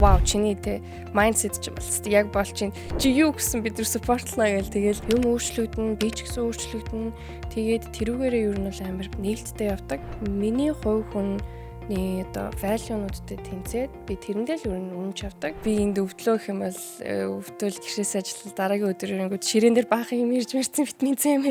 Вау, чиний те mindset ч юм бол яг бол чинь чи юу гэсэн бид нар support лно гэл, тэгэл юм өөрчлөгдөн, би ч гэсэн өөрчлөгдөн. Тэгээд тэрүүгээрээ ер нь бол амар нээлттэй явдаг. Миний хувь хүн ний одоо value-нуудтай тэнцээд би тэрэндээ л ер нь үнэнч явдаг. Би энд өвдлөө гэх юм бол өвдөл гэрээс ажиллал дараагийн өдөр ирэнгүүт ширээн дээр баахан юм ирж мэрсэн витамин С юм.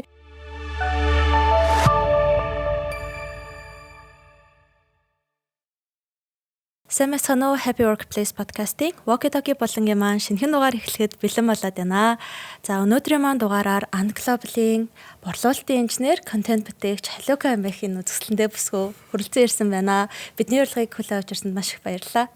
Сайн байцгаана уу? Happy Workplace podcast-ийн Walkie Talkie болонгийн маань шинэхэн дугаар эхлэхэд бэлэн болоод байна. За, өнөөдрийн маань дугаараар Ant Global-ийн борлуулалтын инженер, контент бүтээгч Халиука Амбахын үзэсгэлэнтэй бүсгүй хүрэлцэн ирсэн байна. Бидний урилгыг хүлээн авч ирсэнд маш их баярлалаа.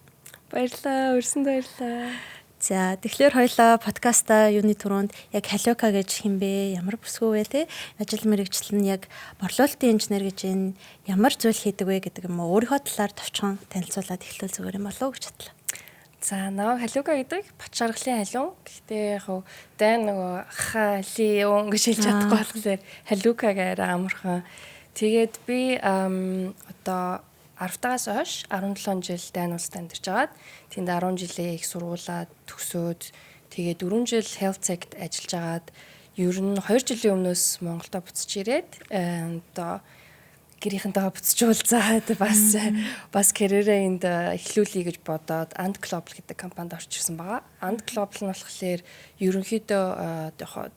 Баярлалаа, урьсанд баярлалаа. За, тэгэхээр хоёлаа подкаста юуны түрүүнд яг Халиука гэж хэн бэ? Ямар бүсгүй вэ те? Ажил мэргэжил нь яг борлуулалтын инженер гэж энэ ямар зүйл хийдэг вэ гэдэг юм уу? Өөрийнхөө талаар товчхон танилцуулаад эхлүүл зүгээр юм болов уу гэж бодлоо. За, намайг Халиука гэдэг, Бат-Жаргалын Халиун. Гэхдээ яг хуу дайн нөгөө ха ли юм гэж хэлж чадахгүй болохоор Халиука гээрээ амархан. Тэгээд би одоо 10-тагаас хойш 17 жил дайн улсад амьдарч агаад тэнд 10 жилээ их сургуулаа төгсөөд, тэгээд 4 жил health tech-т ажиллаж агаад, ер нь 2 жилийн өмнөөс Монголдо буцаж ирээд, одоо гэрийнхэнтэйгээ буцаж уулзаад, бас карьерээ энд эхлүүлье гэж бодоод Ant Global гэдэг компанид орж ирсэн байгаа. Ant Global нь болохоор ерөнхийдөө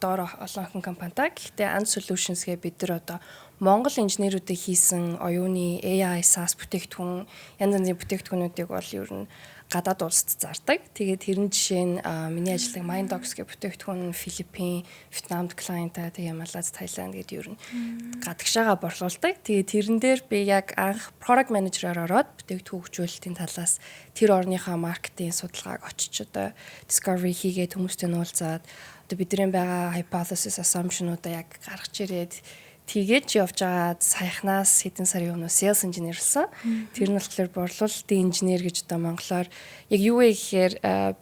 доор олон охин компанитай. Гэхдээ Ant Solutions гэ бид нар одоо Монгол инженерүүдээ хийсэн оюуны AI SaaS бүтээгдэхүүн, янз янзын бүтээгдэхүүнүүдийг бол ер нь гадаад улсад зардаг. Тэгээд тэрэн жишээ нь миний ажилладаг MindDocs гэх бүтээгдэхүүн Филиппин, Вьетнамд client-тай, тэгээ Малайз, Таиланд гэдэг ер нь гадагшаага борлуулдаг. Тэгээд тэрэн дээр би яг анх product manager-аар ороод бүтээгдэхүүн хөгжүүлэлтийн талаас тэр орныхаа маркетинг судалгааг очиж одоо discovery хийгээд, хүмүүстэй нуулзаад, одоо бидний байгаа hypothesis, assumption-уудаа яг гаргаж ирээд, тэгээд явж байгаад саяхнаас хэдэн сарын өмнө sales engineer болсон. Тэр нь болохоор борлуулалтын инженер гэж одоо монголоор яг юу вэ гэхээр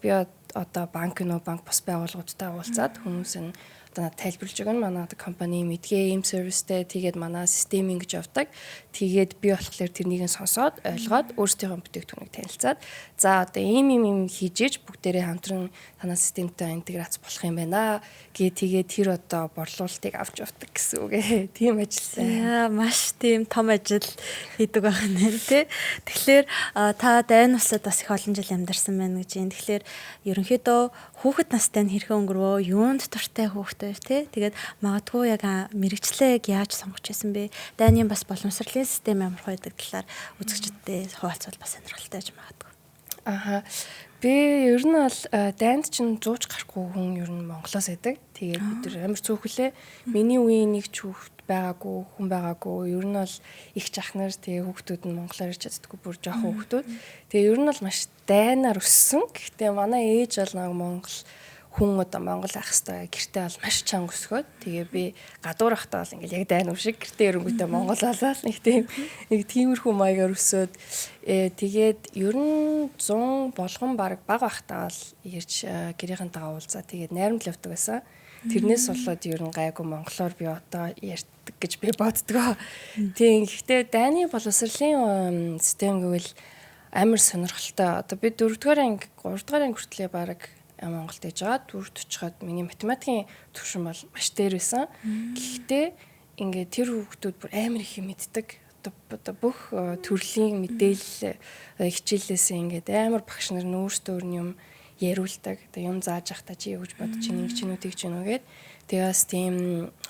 би одоо банк нөө банк бус байгууллагуудтай уулзаад хүмүүс нь одоо надад тайлбарлаж өгнө. Манай одоо компани мэдгээ ийм сервистэй, тэгээд манай систем ингэж явдаг. Тэгээд би болохоор тэрнийг нь сонсоод, ойлгоод, өөрсдийнхөө бүтээгдэхүүнийг танилцаад, за, одоо ийм ийм ийм хийж иж бүгдээрээ хамтран танай системтэй интеграц болох юм байна гэ, тэгээд тэр одоо борлуулалтыг авч явдаг гэсэн үг ээ. Тийм ажилласан. Яа, маш тийм том ажил хийдэг байх нь тий. Тэгэхээр та дайн улсад бас их олон жил амьдарсан байна гэж юм. Тэгэхээр ерөнхийдөө хүүхэд настай нь хэрхэн өнгөрвөө, юунд дуртай хүүхэд байв тий. Тэгээд магадгүй яг мэргэжлээ яг яаж сонгож байсан бэ? Дайны бас боломжсролын систем ямар байдаг талаар үзэгчдэд хуваалцвал бас сонирхолтой байж магадгүй. Аха. Би ер нь бол дайнд чинь 100 ч гарахгүй хүн ер нь Монголоос байдаг. Тэгээд бид нар амар цөөхөлээ. Миний үеийн нэг ч хүүхэд байгаагүй, хүн байгаагүй. Ер нь бол их жах нар, тэгээ хүүхдүүд нь монголоор ярьж чаддаггүй, бүр жоохон хүүхдүүд. Тэгээ ер нь бол маш дайнаар өссөн. Гэхдээ манай ээж бол нэг монгол хүн, одоо монгол ах хэвээр гэртээ бол маш чанга өсгөөд, тэгээ би гадуур ахтаа бол ингээл яг дайн юм шиг, гэртээ эрэнгүүтээ монгол болоод нэг тиймэрхүү маягаар өсөөд, тэгээд ер нь 100 болгон баг баг байхдаа бол ирж гэрийнхэнтэйгээ уулзаа, тэгээд найрамдал явдаг байсан. Тэрнээс болоод ер нь гайгүй монголоор би одоо ярьдаг гэж би боддгоо. Тийм, гэхдээ дайны боловсролын систем гэвэл амар сонирхолтой. Одоо би дөрөвдүгээр анги, гуравдугаар анги хүртлээ баг Монголд ээж байгаа. Дөрөвт очиход миний математикийн түвшин бол маш дээр байсан. Гэхдээ ингээд тэр хүүхдүүд бүр амар их юм мэддэг. Одоо бүх төрлийн мэдээлэл хичээлээс ингээд амар багш нар нь өөрсдөө нь юм яриулдаг. Одоо юм зааж явахдаа чи юу гэж бодож чинь, ингэж чинь үү, тэгж чинь үү гэд. Тэгээ бас тийм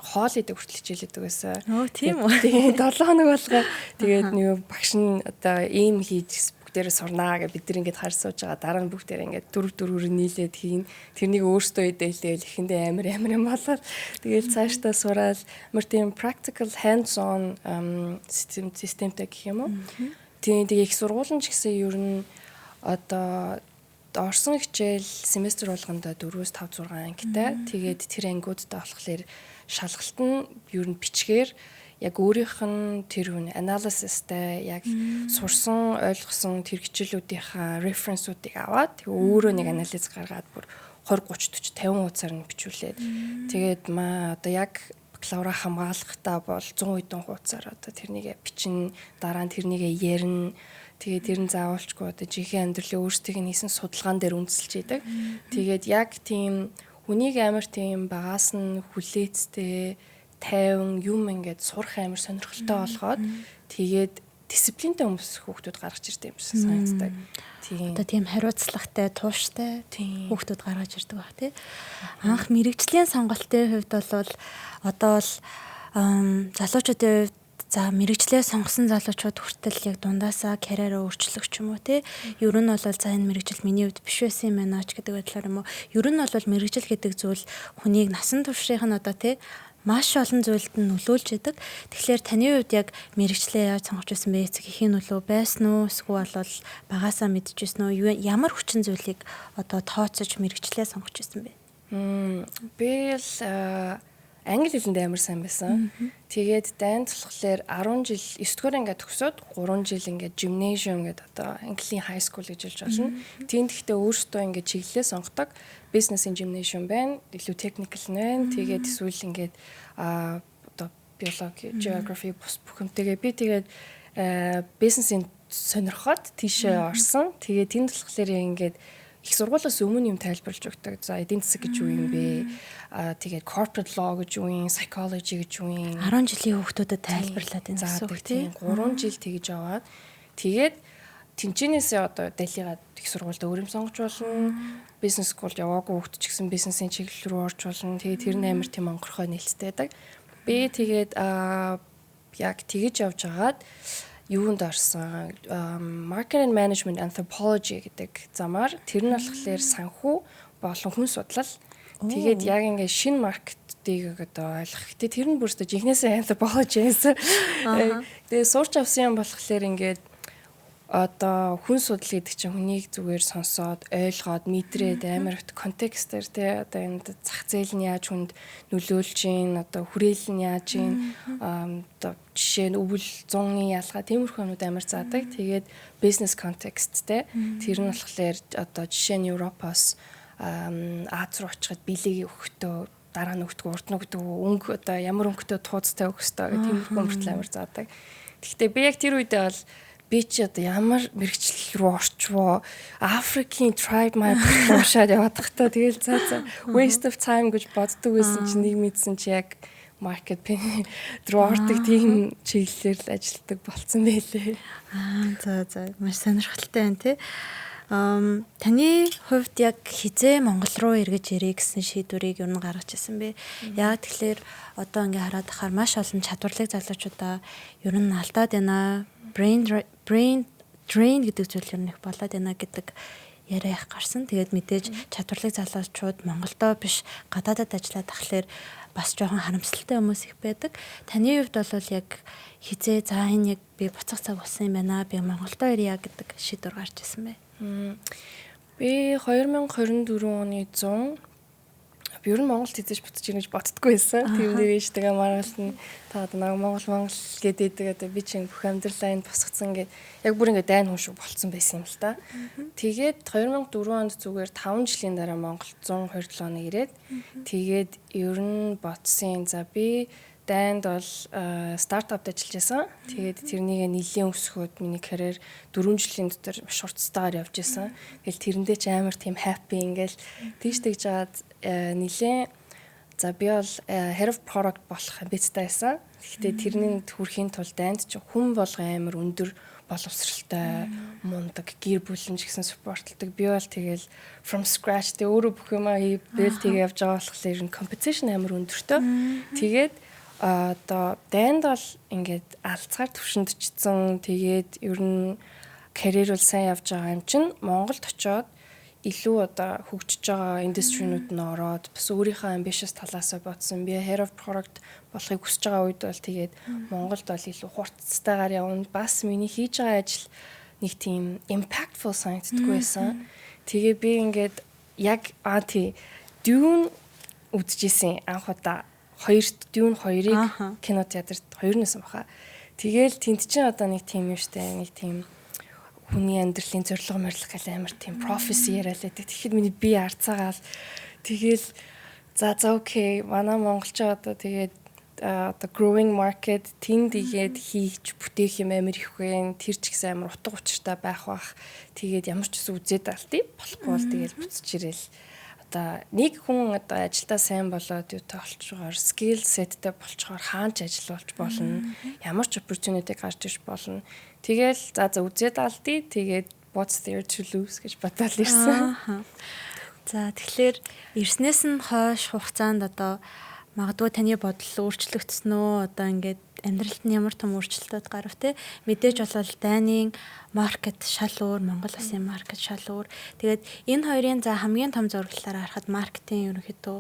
хоол идэг хүртэл хичээлэдэг байсан. Өө, тийм үү. Тэгээ 7 хоног болгоо тэгээд нэг багш нь одоо ийм хийж бүгдээрээ сурнаа гэж бид нар ингээд хар сууж байгаа. Дараа нь бүгдээрээ ингээд дөрөв дөрвөр нийлээд хийн. Тэрнийг өөртөө идээлээл эхэндээ амар амар юм болоод тэгээл цаашдаа сураал амар тийм practical hands on системтэй гэх юм уу. Тийм, тэгээ их сургууль нь ч гэсэн ер нь одоо орсон хичээл семестр болгондоо 4-5 6 ангитай. Тэгээд тэр ангиудтай болохоор шалгалт нь ер нь бичгээр яг өөрийнх нь тэр хүн analysis тай яг сурсан, ойлгосон тэр хичээлүүдийнхаа reference уудыг аваад, тэгээ өөрөө нэг анализ гаргаад, бүр 20 30 40 50 хуудасаар нь бичүүлээд, тэгээд маа одоо яг бакалавра хамгаалахдаа бол 100 хэдэн хуудасаар одоо тэрнийг бичин, дараа нь тэрнийг ярина. Тэгээд тэр нь заавалчгүй одоо жинхэнэ амьдралын өөрсдийнх нь хийсэн судалгаан дээр үндэслэж идэг. Тэгээд яг тийм хүнийг амар тийм багаас нь хүлээцтэй, тайван юм ингээд сурах амар сонирхолтой болгоод, тэгээд дисциплинтэй хүмүүс, хүүхдүүд гаргаж ирдэг юм шиг санагддаг. Тийм. Одоо тийм хариуцлагатай, тууштай хүүхдүүд гаргаж ирдэг баг, тий. Анх мэргэжлийн сонголтын хувьд бол одоо л залуучуудын хувьд, за, мэргэжлээ сонгосон залуучууд хүртэл яг дундаасаа карьераа өөрчлөх ч юм уу, те. Ер нь бол за, энэ мэргэжил миний хувьд биш байсан юм байна ч гэдэг байдлаар юм уу. Ер нь бол мэргэжил гэдэг зүйл хүнийг насан туршийнх нь одоо, те, маш олон зүйлд нь нөлөөлж идэг. Тэгэхээр таны хувьд яг мэргэжлээ яаж сонгож байсан бэ? Эцэг эхийн нөлөө байсан уу? Эсвэл бол багасаа мэдчихсэн үү? Ямар хүчин зүйлийг одоо тооцож мэргэжлээ сонгож байсан бэ? Би л англи хэлэнд амар сайн байсан. Тэгээд дайнд болохоор 10 жил, 9 дугаар ингээд төгсөөд 3 жил ингээд gymnasium гэдэг, одоо английн high school гэж хэлж болно. Тийм, гэхдээ өөртөө ингээд чиглэлээ сонгодог. Бизнесийн gymnasium байна, илүү technical нь байна. Тэгээд эсвэл ингээд одоо биологи, geography, бус бүх юмтэйгээ би тэгээд бизнесийн сонирхоод тийшээ орсон. Тэгээд тэнд болохоор ингээд их сургуулиас өмнө юм тайлбарлаж өгдөг. За, эдийн засаг гэж юу юм бэ? Аа, тэгээд corporate law гэж юу юм, psychology гэж юу юм. 10 жилийн хүүхдүүдэд тайлбарлаад байна гэсэн үг, тийм. 3 жил тэгж яваад, тэгээд тэнчэнээсээ одоо далигаад их сургуульд өөр юм сонгож болно. Business school яваагүй хүүхд ч гэсэн бизнесийн чиглэл рүү орж болно. Тэгээд тэр нь амар тийм онгорхой нээлттэй байдаг. Би тэгээд яг тэгэж явж хагаад юунд орсон, Marketing Management Anthropology гэдэг замаар. Тэр нь болохоор санхүү болон хүн судлал. Тэгээд яг ингээд шинэ market ыг одоо ойлгох. Гэтэ тэр нь бүрстэ жинхнээсээ anthropology гэсэн. Тэгээд сурч авсан юм болохоор ингээд одоо хүн судлал гэдэг чинь хүнийг зүгээр сонсоод, ойлгоод, мэдрээд, амар их context ээр, те, одоо энэ зах зээл нь яаж хүнд нөлөөлж гин, одоо хүрээлэл нь яаж гин, одоо жишээ нь өвөл зуны ялгаа, тиймэрхүү юмнууд амар заадаг. Тэгээд business context, те, тэр нь болохоор одоо жишээ нь Европоос Ази руу очиход бэлэг өгөхдөө дараа нь өгдөг, урд нь өгдөг, өнгө одоо ямар өнгөтэй тууцтай өгөх ёстой гэх тиймэрхүү мөртлөө амар заадаг. Гэхдээ би яг тэр үедээ бол би чи одоо ямар мэргэжил рүү орчвоо, Африкийн tribe my уншаад яваад тахта, тэгэл за за, waste of time гэж боддог байсан чинь нэг мэдсэн чи яг market руу ордог тийм чиглэлээр л ажилладаг болцсон байлээ. Аа, за, маш сонирхолтой байна, тий. Таны хувьд яг хэзээ Монгол руу эргэж ирье гэсэн шийдвэрийг ер нь гаргаж ирсэн бэ? Яг тэгэхээр одоо ингээ хараад ахаар маш олон чадварлаг залуучуудаа ер нь алдаад байна. Brain drain гэдэг зүйл ер нь их болоод байна гэдэг яриа их гарсан. Тэгээд мэдээж чадварлаг залуучууд Монголдоо биш, гадаадад ажиллаад тахлаар бас жоохон харамсалтай хүмүүс их байдаг. Таны хувьд бол яг хэзээ за, энэ яг би буцах цаг болсон юм байна. Би Монголдоо ирье гэдэг шийдвэр гарч ирсэн бэ? Би 2024 оны 100, би ер нь Монголд хэзээ ч буцаж ирнэ гэж боддоггүй байсан. Тийм дээр ээжтэйгээ маргалт нь та одоо нэг Монгол Монгол гэдэг одоо би чинь бүх амьдралаа энд босгоцсон гэд яг бүр ингээд дайн хүн шиг болцсон байсан юм л та. Тэгээд 2004 онд зүгээр 5 жилийн дараа Монголд 127 оны ирээд, тэгээд ер нь бодсон. За, би дайнд бол стартапд ажиллаж байсан. Тэгээд тэрнийг нэлийн өсгөөд миний карьер 4 жилийн дотор маш хурцтайгаар явж исэн. Тэгэл тэрэндээ ч амар тийм happy, ингээл тийш тэгж жаад нэлийн, за, би бол head of product болох амбицтай байсан. Гэхдээ тэрний хүрэхийн тулд дайнд чи хүн болго амар өндөр боловсралтай, мундаг, гэр бүл нь ч гэсэн support лдог. Би бол тэгэл from scratch тэг өөрөө бүх юмаа хийгээл тэгээ явж байгаа болохоор ер нь competition амар өндөртөө. Тэгээд одоо дайнд бол ингээд алцгаар төвшөндчсөн. Тэгээд ер нь карьер бол сайн явж байгаа юм чинь Монголд очиод илүү одоо хөгжиж байгаа industry нууд нь ороод бас өөрийнхөө ambitious талаасаа бодсон. Би head of product болохыг хүсэж байгаа үед бол тэгээд Монголд бол илүү хурцтайгаар явна. Бас миний хийж байгаа ажил нэг тийм impactful санагддаггүй байсан. Тэгээ би ингээд яг тий, Dune үзчихсэн анх удаа, хоёр Dune 2-ыг кино театрт хоёр нэсэн баха. Тэгээл тэнд чинь одоо нэг тийм юм штэ, нэг тийм хүний амьдралын зорилго морилго гэл амар тийм prophecy яриа л байдаг. Тэгэхэд миний би арцаагаал тэгэл за за, okay, манай монголчууд одоо тэгээд одоо growing market, тэнд игээд хийж бүтээх юм амар их вэ. Тэр ч гэсэн амар утга учиртай байх бах. Тэгээд ямар ч гэсэн үзээд алдъя. Болохгүй бол тэгээд буцаж ирээл, одоо нэг хүн одоо ажилдаа сайн болоод юутай болчихоор, skill set тэй болчихоор хаанч ажиллуулж болно. Ямар ч opportunity гарч ирж болно. Тэгэл за за үзээд алдъя. Тэгээд what's there to lose гэж бодоод ирсэн. За, тэгэхээр ирснээс нь хойш хугацаанд одоо магадгүй таны бодол өөрчлөгдсөн үү? Одоо ингээд амьдралд нь ямар том өөрчлөлтүүд гарав, те? Мэдээж болол Данийн market шал өөр, Монгол улсын market шал өөр. Тэгээд энэ хоёрын, за, хамгийн том зураглалаар харахад маркетинг ерөнхийдөө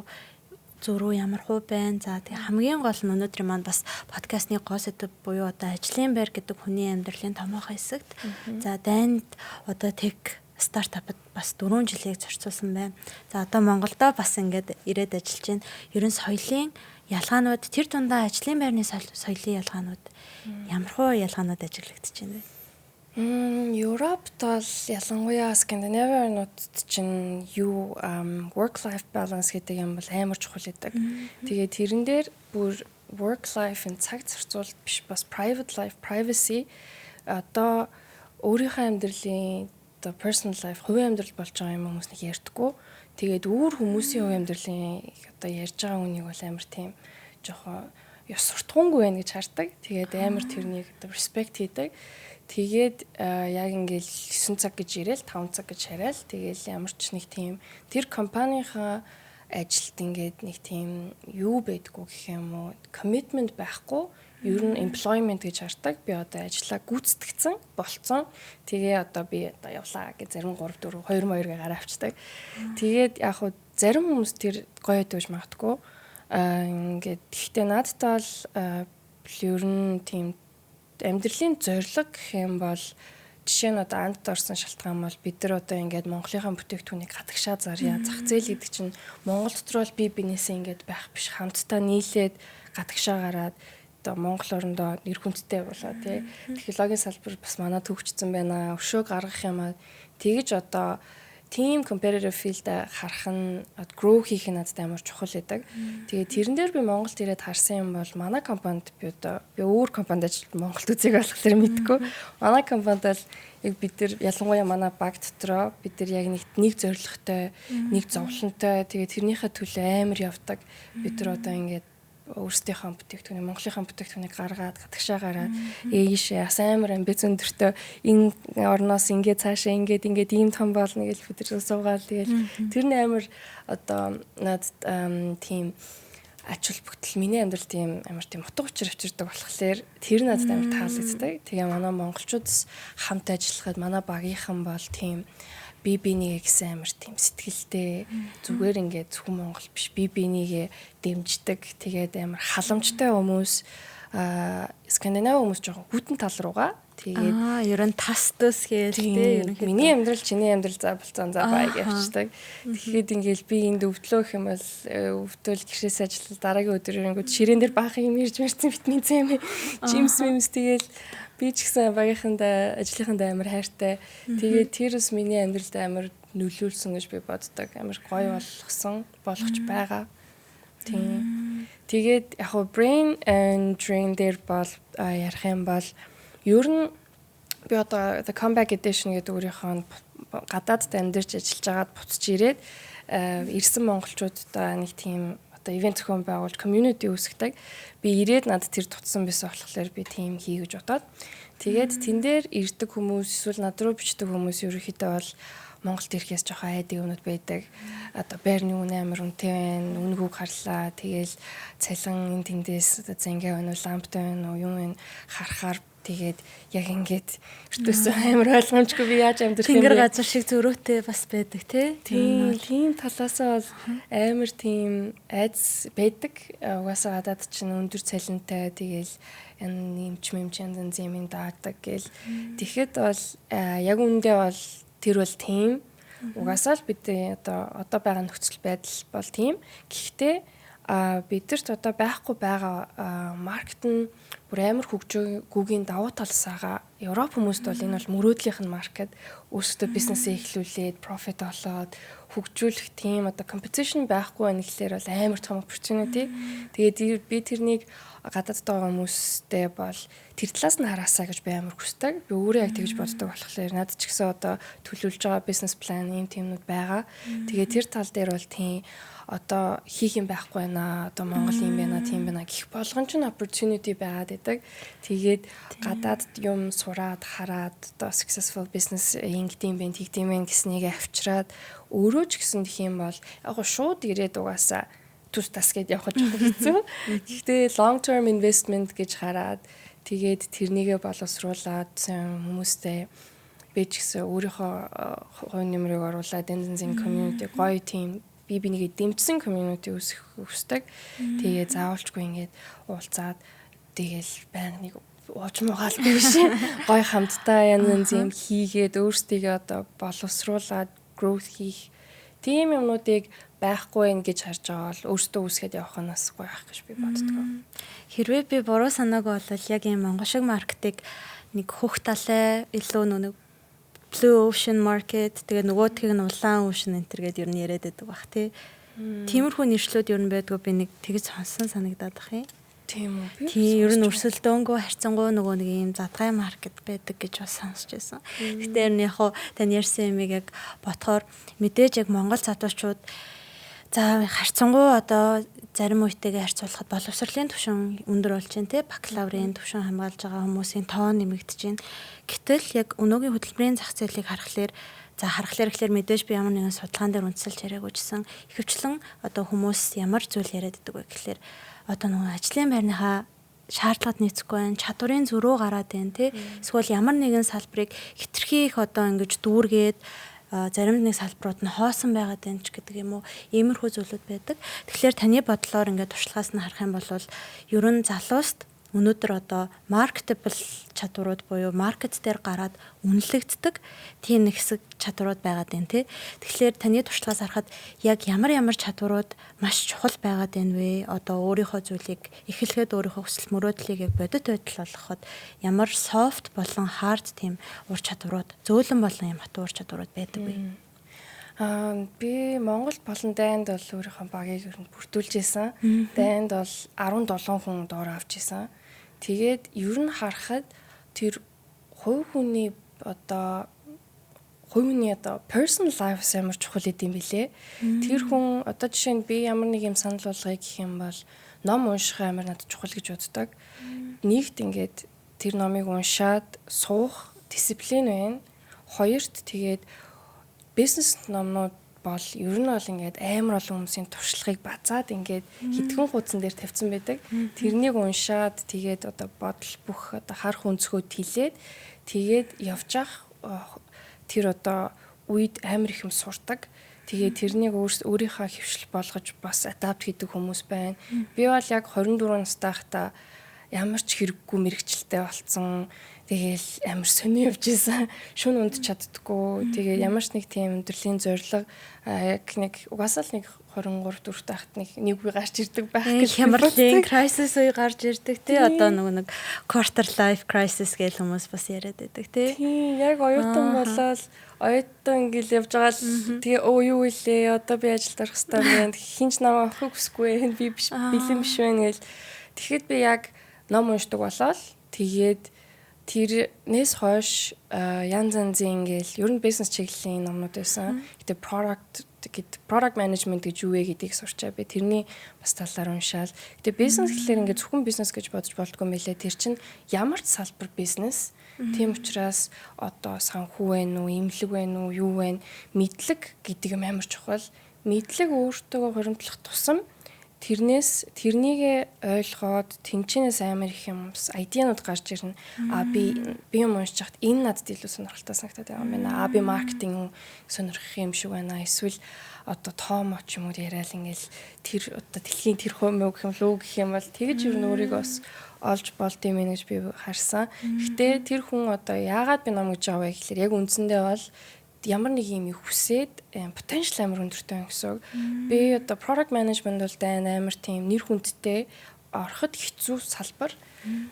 зөрүү ямар хуу байна. За, тэгээ хамгийн гол нь өнөөдрийн маань бас подкастны гол сэдэв буюу одоо ажлын байр гэдэг хүний амьдралын томоохон хэсэгт. За, Данд одоо tech стартапд бас 4 жилийг зарцуулсан байна. За, одоо Монголдо бас ингээд ирээд ажиллаж байна. Ерөн соёлын ялгаанууд, тэр дундаа ажлын байрны соёлын ялгаанууд ямар хуу ялгаанууд ажиглагдаж байна вэ? Европт бол, ялангуяа Скандинави орнуудад чинь юу work life balance гэдэг юм бол амар чухал гэдэг. Тэгээд тэрэн дээр бүр work life-ын цаг зарцуулалт биш, бас private life, privacy, одоо өөрийнхөө амьдралын одоо personal life, хувийн амьдрал болж байгаа юм хүмүүс нэг ярьдаггүй. Тэгээд өөр хүмүүсийн хувийн амьдралын одоо ярьж байгаа хүнийг бол амар тийм жоохон ёс суртахуунгүй байна гэж хардаг. Тэгээд амар тэрнийг одоо respect хийдэг. Тэгээд яг ингээл 9 цаг гэж ирээл 5 цаг гэж хараал. Тэгээл ямар ч нэг тийм тэр компанийнхаа ажилд ингээд нэг тийм юу байдггүй гэх юм уу, commitment байхгүй, ер нь employment гэж хардаг. Би одоо ажиллаа гүйцэтгэцэн болцсон. Тэгээ одоо би одоо явлаа гэж зарим 3 4 2 2 гээ гараа авчдаг. Тэгээд яг хуу зарим хүмүүс тэр гоё гэж магадгүй. Аа, ингээд гэхдээ надад бол ер нь тийм амьдралын зорилго гэх юм бол, жишээ нь одоо андд орсон шалтгаан бол бид нар одоо ингээд Монголынхаа бүтээгдэхүүнийг гадагшаа зарья. Зах зээл гэдэг чинь Монгол дотор бол бие биенээсээ ингээд байх биш. Хамтдаа нийлээд гадагшаа гараад одоо Монгол орондоо нэр хүндтэй болоо, тий. Технологийн салбар бас манай төвчсөн байна. Өшөө гаргах юм аа. Тэгэж одоо team competitive field харах нь, grow хийх нь надад амар чухал байдаг. Тэгээд тэрэн дээр би Монголд ирээд харсан юм бол манай компанид, би одоо би өөр компанид ажиллаж Монголд үзег болохоор мэдэхгүй. Манай компанид бол яг бид нар, ялангуяа манай баг дотроо бид нар яг нэг нэг зорилготой, нэг зовлонтой, тэгээд тэрнийхээ төлөө амар явдаг. Бид нар одоо ингээд өөрсдийнхөө бүтээгдэхүүнийг, Монголынхаа бүтээгдэхүүнийг гаргаад гадагшаа гараад ээшээ бас амар амбиц өндөртөө энэ орноос ингээд цаашаа ингээд ингээд ийм том болно гэж бид нар суугаал. Тэгэл тэр нь амар одоо надад тийм ач холбогдол, миний амьдрал тийм амар тийм утга учир авчирдаг болохоор тэр надад амар таалагддаг. Тэгээ манай монголчууд хамт ажиллахад манай багийнхан бол тийм би бинийгээ гэсэн амар тийм сэтгэлтэй, зүгээр ингээд зөвхөн монгол биш, би бинийгээ дэмждэг. Тэгээд амар халамжтай хүмүүс. А Скандинави хүмүүс жоохон хүйтэн тал руугаа. Тэгээд аа, ер нь тас төс гээл те, ерөнхийдөө миний амьдрал, чиний амьдрал, за болцсон, за бай явчихдаг. Тэгэхээр ингээл би энд өвдлөө гэх юм бол өвдөл гэрээс ажиллал, дараагийн өдөр ирэнгүүт ширээн дээр баахан юм ирж мэрсэн, витамин С юм, жимс мимс. Тэгэл би ч гэсэн багийнхандаа, ажлынхандаа амар хайртай. Тэгээд тэр бас миний амьдралд амар нөлөөлсөн гэж би боддог. Амар гоё болгосон, болгож байгаа. Тийм. Тэгээд яг хуу brain and drain дээр бол ярих юм бол ер нь би одоо The Comeback Edition гэдэг өөрийнхөө гадаадд амьдарч ажиллаж байгаад буцаж ирээд ирсэн монголчуудтай нэг тийм одоо event зохион байгуулж community үүсгэдэг. Би ирээд надад тэр дутсан байсан болохоор би тийм хий гэж бодоод, тэгээд тэн дээр ирдэг хүмүүс эсвэл над руу бичдэг хүмүүс ерөнхийдөө бол Монголд ирэхээс жоохон айдаг юмнууд байдаг. Одоо байрны үнэ амар үнэтэй байна, үнэгүйг харлаа. Тэгээл цалин энэ тэндээс одоо зингээ байна уу, ламптай байна уу, юм энэ харахаар тэгээд яг ингээд ертөөсөө амар ойлгомжгүй, би яаж амьдрах юм бэ? Тэнгэр газар шиг зөрөөтэй бас байдаг, тий? Тийм талаасаа бол амар тийм айдас байдаг. Угаасаа гадаад чинь өндөр цалинтай, тэгээл энэ нэмч мэмч янз янз юм даадаг гээл. Тэгэхэд бол яг үүндээ бол тэр бол тийм. Угаасаа л бидний одоо байгаа нөхцөл байдал бол тийм. Гэхдээ бидэрт одоо байхгүй байгаа market нь Бүр амар хөгжөөгүйн давуу тал сагаа Европ хүмүүст бол энэ бол мөрөөдлийнх нь market, өөрсдөө бизнесээ эхлүүлээд profit олоод хөгжүүлэх тийм одоо competition байхгүй байна гэхлээр бол амар том opportunity. Тэгээд би тэрнийг гадаадд байгаа хүмүүстэй бол тэр талаас нь хараасаа гэж би амар хүсдэг. Би өөрөө яг тэгж боддог болохоор надад ч гэсэн одоо төлөвлөж байгаа бизнес план ийм тиймнүүд байгаа. Тэгээд тэр тал дээр бол тийм одоо хийх юм байхгүй байна. Одоо Монгол юм байна, тийм байна гэх болгон ч opportunity байгаад байдаг. Тэгээд гадаадд юм сураад хараад одоо successful business ингэдэм байх, тэгдэм байх гэснийг авчираад өөрөө ч гэсэн тэх юм бол яг гоо шууд ирээд угаасаа түс тас гэд явах жоохон хэцүү. Гэхдээ long term investment гэж хараад, тэгээд тэрнийгээ боловсруулад хүмүүстэй би ч гэсэн өөрийнхөө хувь нэмрийг оруулаад янз янзын community, гоё team, би бинийгээ дэмжсэн community үүсгэх хүсдэг. Тэгээ заавалчгүй ингээд уулзаад тэгэл байнга нэг ууж муугаал биш. Гоё хамтдаа янз янз юм хийгээд өөрсдийгөө одоо боловсруулад growth хийх тийм юмнуудыг байхгүй юм гэж харж байгаа бол өөртөө үүсгээд явах нь бас гоё байх гэж би боддог. Хэрвээ би буруу санаагүй бол яг ийм Монгол шиг market ыг нэг хөх талай илүү нэг blue ocean market, тэгээ нөгөөдхийг нь улаан ocean энэ төр гэдээ ер нь яриад байдаг бах, тий. Тиймэрхүү нэршлүүд ер нь байдгүй, би нэг тэгж сонсон санагдаад бах юм. Тийм үү? Тийм, ер нь өрсөлдөөнгөө харьцангуй нөгөө нэг ийм задгай market байдаг гэж бас сонсч байсан. Гэтэ ер нь яг хуу тань ярьсан юмыг яг ботхоор мэдээж яг Монгол залуучууд за харьцангуй одоо зарим үетэйгээ харьцуулахад боловсролын түвшин өндөр болж байна, те, бакалаврын түвшин хамгаалж байгаа хүмүүсийн тоо нэмэгдэж байна. Гэтэл яг өнөөгийн хөдөлмөрийн зах зээлийг харахаар, за харахлаар гэхлээр мэдээж би ямар нэгэн судалгаан дээр үндэслэж яриаггүй гэсэн ихэвчлэн одоо хүмүүс ямар зүйл яриад байдаг вэ гэхлээр одоо нөгөө ажлын байрныхаа шаардлагад нийцэхгүй байна, чадварын зөрүү гараад байна, тий. Эсвэл ямар нэгэн салбарыг хэтэрхий их одоо ингэж дүүргээд зарим нэг салбарууд нь хоосон байгаад байна ч гэдэг юм уу. Иймэрхүү зүйлүүд байдаг. Тэгэхээр таны бодлоор ингээд туршлагаас нь харах юм бол ер нь залууст өнөөдөр одоо marketable чадварууд буюу market дээр гараад үнэлэгддэг тийм нэг хэсэг чадварууд байгаад байна, тий. Тэгэхээр таны туршлагаас харахад яг ямар ямар чадварууд маш чухал байгаад байна вэ? Одоо өөрийнхөө зүйлийг эхлэхэд, өөрийнхөө хүсэл мөрөөдлийг яг бодит байдал болгоход ямар soft болон hard тийм ур чадварууд, зөөлөн болон юм хатуу ур чадварууд байдаг вэ? Аа, би Монгол болон дайнд бол өөрийнхөө багийг ер нь бүрдүүлж исэн. Дайнд бол 17 хүн доор авч исэн. Тэгээд ер нь харахад тэр хувь хүний одоо personal life амар чухал идэм билээ. Тэр хүн одоо жишээ нь би ямар нэг юм санал болгоё гэх юм бол ном унших амар надад чухал гэж боддог. Нэгт ингээд тэр номыг уншаад суух дисциплин байна. Хоёрт тэгээд бизнес номнууд бол ер нь бол ингээд амар олон хүмүүсийн туршлагыг базаад ингээд хэдхэн хуудсан дээр тавьсан байдаг. Тэрнийг уншаад тэгээд одоо бодол бүх одоо харах өнцгөө тэлээд тэгээд явж ах тэр одоо үед амар их юм сурдаг. Тэгээ тэрнийг өөрийнхөө хэвшил болгож бас adapt хийдэг хүмүүс байна. Би бол яг 24 настай байхдаа ямар ч хэрэггүй мэргэжилтэй болцсон. Тэгээл амар сонио явж исэн. Шөнө унтаж чаддаггүй. Тэгээ ямар ч нэг тийм амьдралын зорилго яг нэг угаасаа л нэг 23 4 тахт нэг нэг үе гарч ирдэг байх гэж. Хямралын crisis үе гарч ирдэг, тий, одоо нөгөө нэг quarter life crisis гэж хүмүүс бас яриад байдаг, тий. Тийм, яг оюутан болоод оюутан ингээл явж байгаа л тэгээ өө юу илээ, одоо би ажилд орох хэрэгтэй байна, хэн ч намайг авахыг хүсэхгүй, би биш, бэлэн биш байна гэл. Тэгэхэд би яг ном уншдаг болоод тэгээд тэрнээс хойш янз янзын ингээл ер нь бизнес чиглэлийн номнууд байсан. Гэтэ product гэд product management гэж юу вэ гэдгийг сурчаа. Би тэрний бас талаар уншаал. Гэтэ бизнес гэхлээр ингээд зөвхөн бизнес гэж бодож болдгоо мэлээ. Тэр чинь ямар ч салбар бизнес. Тийм учраас одоо санхүү байна уу, эмнэлэг байна уу, юу байна, мэдлэг гэдэг юм амар чухал. Мэдлэг өөртөө хуримтлах тусам тэрнээс тэрнийгээ ойлгоод тэнчэнээс амар их юм idea нууд гарч ирнэ. А би юм уншиж хахад энэ надад илүү сонирхолтой санагдаад байгаа юм байна. А би маркетинг сонирхох юм шиг байна. Эсвэл одоо тоо ч юм уу яриад ингээл тэр одоо дэлхийн тэр хувь гэх юм лүү гэх юм бол тэгж ер нь өөрийгөө бас олж болд юм гэж би харсан. Гэтэ тэр хүн одоо яагаад би ном гэж байгаа вэ гэхэлэр яг үндсэндээ бол ямар нэг юм хүсээд потенциал амар өндөртэй байна гэсэн үг. Би одоо product management бол дайн амар тийм нэр хүндтэй ороход хэцүү салбар.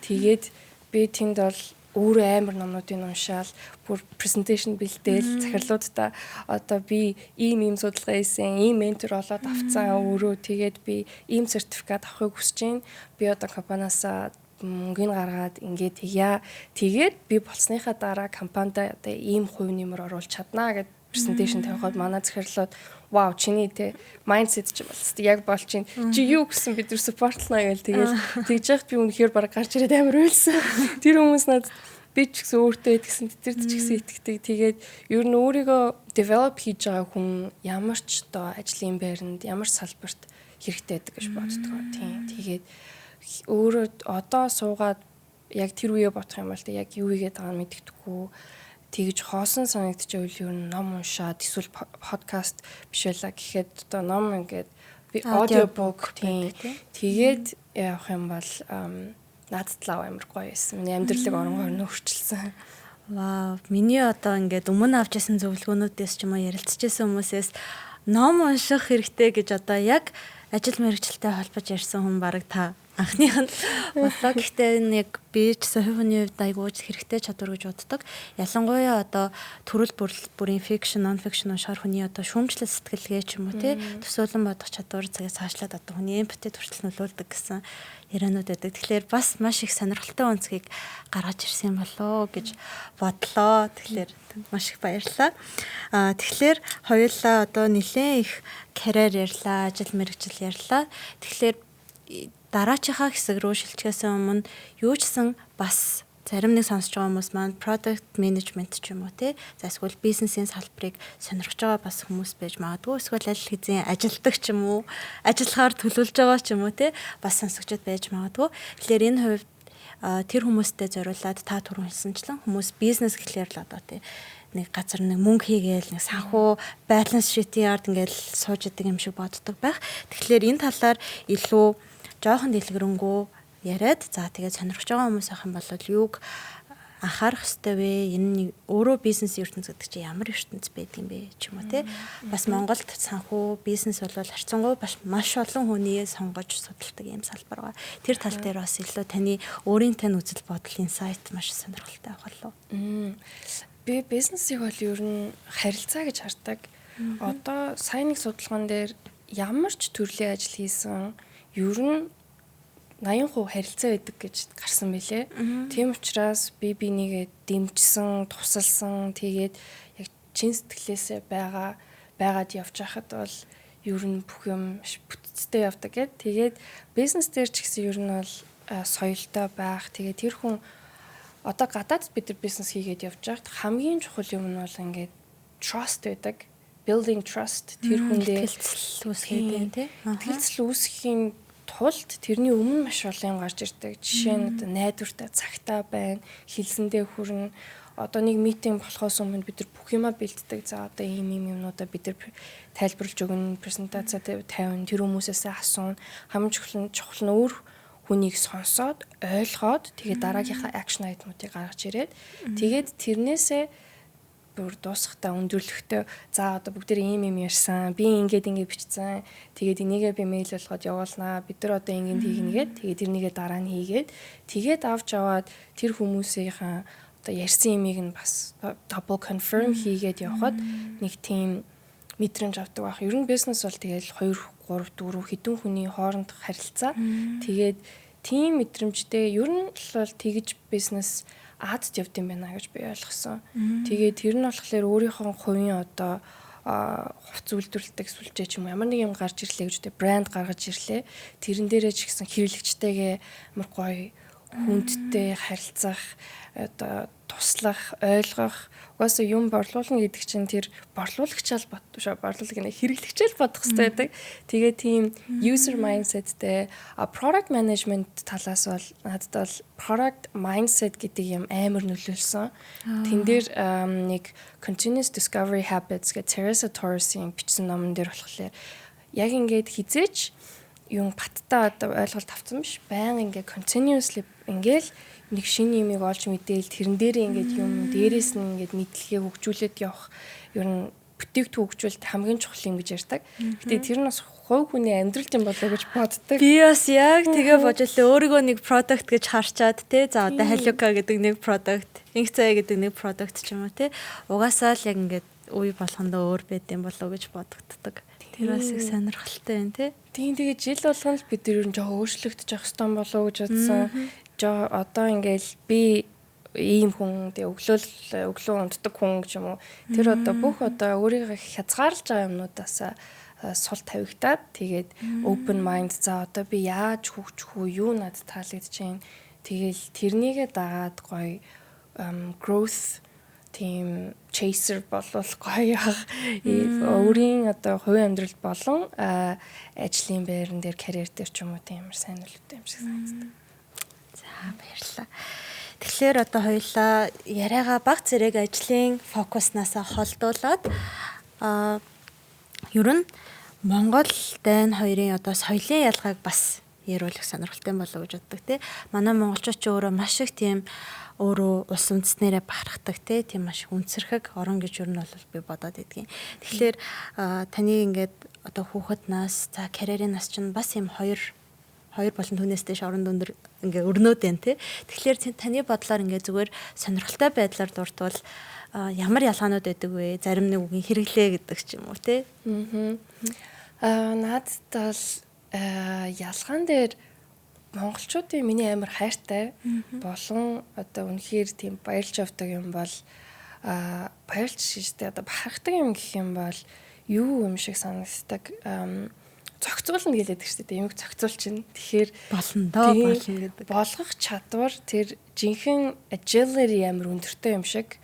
Тэгээд би тэнд бол өөрөө амар номнуудыг уншаал, бүр presentation бэлдээл, захирлуудаа одоо би ийм ийм судалгаа хийсэн, ийм ментор олоод авцсан өөрөө, тэгээд би ийм сертификат авахыг хүсэж байна. Би одоо компаниасаа мөнгөний гаргаад ингээд тэгье. Тэгээд би болсныхаа дараа компанид одоо ийм хувь нэмэр оруулж чаднаа гэд presentation тавихад манай захирлууд "Вау, чиний те mindset чи болцсон, яг болж чинь, чи юу гэсэн бид нар support лно" гэл. Тэгэл тэгж яхад би үнэхээр баг гарч ирээд амар уйлсан. Тэр хүмүүс надад, би ч гэсэн өөртөө итгэсэн, тэдэрт ч гэсэн итгэдэг. Тэгээд ер нь өөрийгөө develop хийж байгаа хүн ямар ч одоо ажлын байранд, ямар ч салбарт хэрэгтэй байдаг гэж боддог. Тийм. Тэгээд өөрөө одоо суугаад яг тэр үеэ бодох юм бол яг юу хийгээд байгааг нь мэддэхгүй, тэгж хоосон санагдчихвэл ер нь ном уншаад, эсвэл подкаст биш байла гэхэд одоо ном, ингээд би audiobook, тийм, тэгээд явах юм бол надад лав амар гоё байсан. Миний амьдралыг оронгоор нь өөрчилсөн. Вау, миний одоо ингээд өмнө авч ирсэн зөвлөгөөнүүдээс ч юм уу ярилцчихсан хүмүүсээс ном унших хэрэгтэй гэж одоо яг ажил мэргэжилтэй холбож ярьсан хүн бараг та анхных нь боллоо. Гэхдээ энэ яг би ч гэсэн хувь хүний хувьд айгүй хэрэгтэй чадвар гэж боддог. Ялангуяа одоо төрөл бүрийн fiction, non fiction уншихаар хүний одоо шүүмжлэл сэтгэлгээ ч юм уу тий төсөөлөн бодох чадвар цагаас цаашлаад одоо хүний empathy хүртэл нөлөөлдөг гэсэн яриануд байдаг. Тэгэхээр бас маш их сонирхолтой өнцгийг гаргаж ирсэн болоо гэж бодлоо. Тэгэхээр маш их баярлалаа. Тэгэхээр хоёулаа одоо нэлээд их карьер ярьлаа, ажил мэргэжил ярьлаа. Тэгэхээр дараачихаа хэсэг рүү шилжихээс өмнө юу ч гэсэн бас зарим нэг сонсож байгаа хүмүүс маань product management ч юм уу те, за эсвэл бизнесийн салбарыг сонирхож байгаа бас хүмүүс байж магадгүй, эсвэл аль хэзээ ажилдаг ч юм уу, ажиллахаар төлөвлөж байгаа ч юм уу те, бас сонсогчд байж магадгүй. Тэгэхээр энэ хувьд тэр хүмүүстэй зориулаад та түрүүн хэлсэнчлэн хүмүүс бизнес гэхлээр л одоо те нэг газар нэг мөнгө хийгээл, нэг санхүү balance sheet-ийн ард ингээл сууж идэг юм шиг боддог байх. Тэгэхээр энэ талаар илүү жоохон дэлгэрэнгүй яриад, за тэгээд сонирхож байгаа хүмүүс ах юм бол юуг анхаарах ёстой вэ? Энэ нэг өөрөө бизнес ертөнц гэдэг чинь ямар ертөнц байдаг юм бэ ч юм уу те. Бас Монголд санхүү бизнес бол харьцангуй бас маш олон хүний сонгож судалдаг юм салбар байгаа. Тэр тал дээр бас илүү таны өөрийн тань үзэл бодол, insight маш сонирхолтой байх болов. Би бизнесийг бол ер нь харилцаа гэж хардаг. Одоо сайн нэг судалгаан дээр ямар ч төрлийн ажил хийсэн ер нь 80% харилцаа байдаг гэж гарсан байлээ. Тийм учраас би бинийгээ дэмжсэн, тусалсан, тэгээд яг чин сэтгэлээсээ байгаад явж байхад бол ер нь бүх юм маш бүтцтэй явдаг гэд. Тэгээд бизнес дээр ч гэсэн ер нь бол соёлтой байх. Тэгээд тэр хүн одоо гадаад бид нар бизнес хийгээд явж байхад хамгийн чухал юм нь бол ингээд trust байдаг. Building trust, тэр хүндээ итгэлцэл үүсгээд тий. Итгэлцэл үүсгэхийн тулд тэрний өмнө маш олон юм гарч ирдэг. Жишээ нь одоо найдвартай, цагтаа байна, хэлсэндээ хүрнэ. Одоо нэг meeting болохоос өмнө бид нар бүх юмаа бэлддэг. За, одоо ийм ийм юмнуудаа бид нар тайлбарлаж өгнө, презентаци тавина, тэр хүмүүсээсээ асууна. Хамгийн чухал нь өөр хүнийг сонсоод, ойлгоод, тэгээд дараагийнхаа action item-уудыг гаргаж ирээд, тэгээд тэрнээсээ бүр дуусахтаа, өндөрлөхдөө за одоо бүгдээр ийм юм ярьсан, би ингээд ингээд бичсэн, тэгээд энийгээ би мэйл болгоод явуулнаа, бид нар одоо ингээд хийгнэ гээд, тэгээд тэрнийгээ дараа нь хийгээд, тэгээд авч аваад тэр хүмүүсийнхаа одоо ярьсан юмыг нь бас double confirm хийгээд явхад нэг тийм мэдрэмж авдаг байх. Ер нь бизнес бол тэгэл 2 3 4 хэдэн хүний хоорондох харилцаа. Тэгээд тийм мэдрэмжтэй ер нь л бол тэгж бизнес аадд явд юм байна гэж би ойлгосон. Тэгээд тэр нь болохоор өөрийнхөө хувийн одоо хувц үйлдвэрлэдэг сүлжээ ч юм уу, ямар нэг юм гарч ирлээ гэж үү, брэнд гаргаж ирлээ. Тэрэн дээрээ ч гэсэн хэрэглэгчтэйгээ амар гоё хүндтэй харилцах, одоо туслах, ойлгох. Угаасаа юм борлуулна гэдэг чинь тэр борлуулагчаал бод борлуулах гэнэ, хэрэглэгчээл бодох хэрэгтэй байдаг. Тэгээ тийм user mindset-тэй, product management талаас бол надад бол product mindset гэдэг юм амар нөлөөлсөн. Тэн дээр нэг Continuous Discovery Habits гэх Teresa Torres-ийн бичсэн номон дээр болохоор яг ингээд хизээч юм баттай одоо ойлголт авсан биш. Баян ингээ continuously ингээл нэг шинэ юмыг олж мэдээл, тэрэн дээр ингээд юм дээрээс нь ингээд мэдлэгээ хөгжүүлээд явах ер нь бүтээгдэхүүн хөгжүүлэлт хамгийн чухал юм гэж ярьдаг. Гэтэ тэр нь бас хувь хүний амьдрал юм болоо гэж боддог. Би бас яг тэгээ бодлоо, өөрийгөө нэг product гэж харчаад те, за одоо Халюка гэдэг нэг product, Инх заяа гэдэг нэг product ч юм уу те. Угаасаа л яг ингээд үе болгондоо өөр байд юм болоо гэж бодогддог. Тэр бас их сонирхолтой юм те. Тийм, тэгээ жил болгоно л бид ер нь жоохон өөрчлөгдөж явах хэрэгтэй болоо гэж бодсон. Жоо одоо ингээл би ийм хүн, тэгээ өглөө өглөө унтдаг хүн гэж юм уу. Тэр одоо бүх одоо өөрийгөө хязгаарлаж байгаа юмнуудаас сул тавигдаад, тэгээд open mind, за одоо би яаж хөгжих үү, юу надад таалагдж байна. Тэгэл тэрнийгээ дагаад гоё growth тийм chaser болвол гоё яг өөрийн одоо хувийн амьдрал болон ажлын байран дээр, карьер дээр ч юм уу, тийм амар сайн нөлөөтэй юм шиг санагддаг. За, баярлалаа. Тэгэхээр одоо хоёулаа яриагаа баг зэрэг ажлын фокуснаасаа холдуулаад ер нь Монгол дайн хоёрын одоо соёлын ялгааг бас яриулах сонирхолтой болов гэж боддог тий. Манай монголчууд ч өөрөө маш их тийм өөрөө улс үндэстнэрээ бахархдаг тий. Тийм маш их үнсэрхэг орон гэж ер нь бол би бодоод байдгийн. Тэгэхээр таны ингээд одоо хүүхэд нас, за карьерийн нас чинь бас юм хоёр хоёр болон түүнээс дээш орон өндөр ингээ өрнөөд байна тий. Тэгэхээр таны бодлоор ингээ зүгээр сонирхолтой байдлаар дурдвал ямар ялгаанууд байдаг вэ? Зарим нэг үгийн хэрэглээ гэдэг ч юм уу тий. Аа, надад бол ялгаан дээр монголчуудын миний амар хайртай болон одоо үнэхээр тийм баярлж явдаг юм бол баярлж шижтэй одоо бахархдаг юм гэх юм бол юу юм шиг санагддаг, зохицуулна гэлээд шүү дээ. Юмыг зохицуулчихна. Тэгэхээр болно доо, болно гэдэг. Болгох чадвар, тэр жинхэнэ agility амар өндөртэй юм шиг.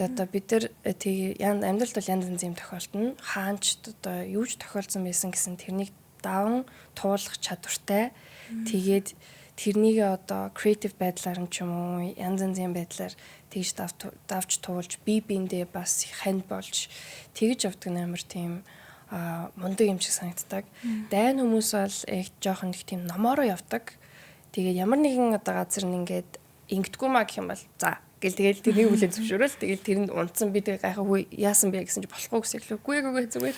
Одоо бид нар тэг амьдралд бол янз янзын юм тохиолдно. Хаанч одоо юу ч тохиолдсон байсан гэсэн тэрнийг даван туулах чадвартай. Тэгээд тэрнийг одоо creative байдлаар нь ч юм уу, янз янзын байдлаар тэгж давж туулж, бие биендээ бас ханд болж тэгж явдаг нь амар тийм мундаг юм шиг санагддаг. Дайн хүмүүс бол яг жоохон нэг тийм номоороо явдаг. Тэгээд ямар нэгэн одоо газар нь ингээд ингэдэггүй маа гэх юм бол за гэл тэгэл тэрнийг хүлээн зөвшөөрөл, тэгэл тэрэнд унтсан, би тэгээ гайхав, хүү яасан бэ гэсэн чи болохгүй гэсэн л үгүй үгүй зүгээр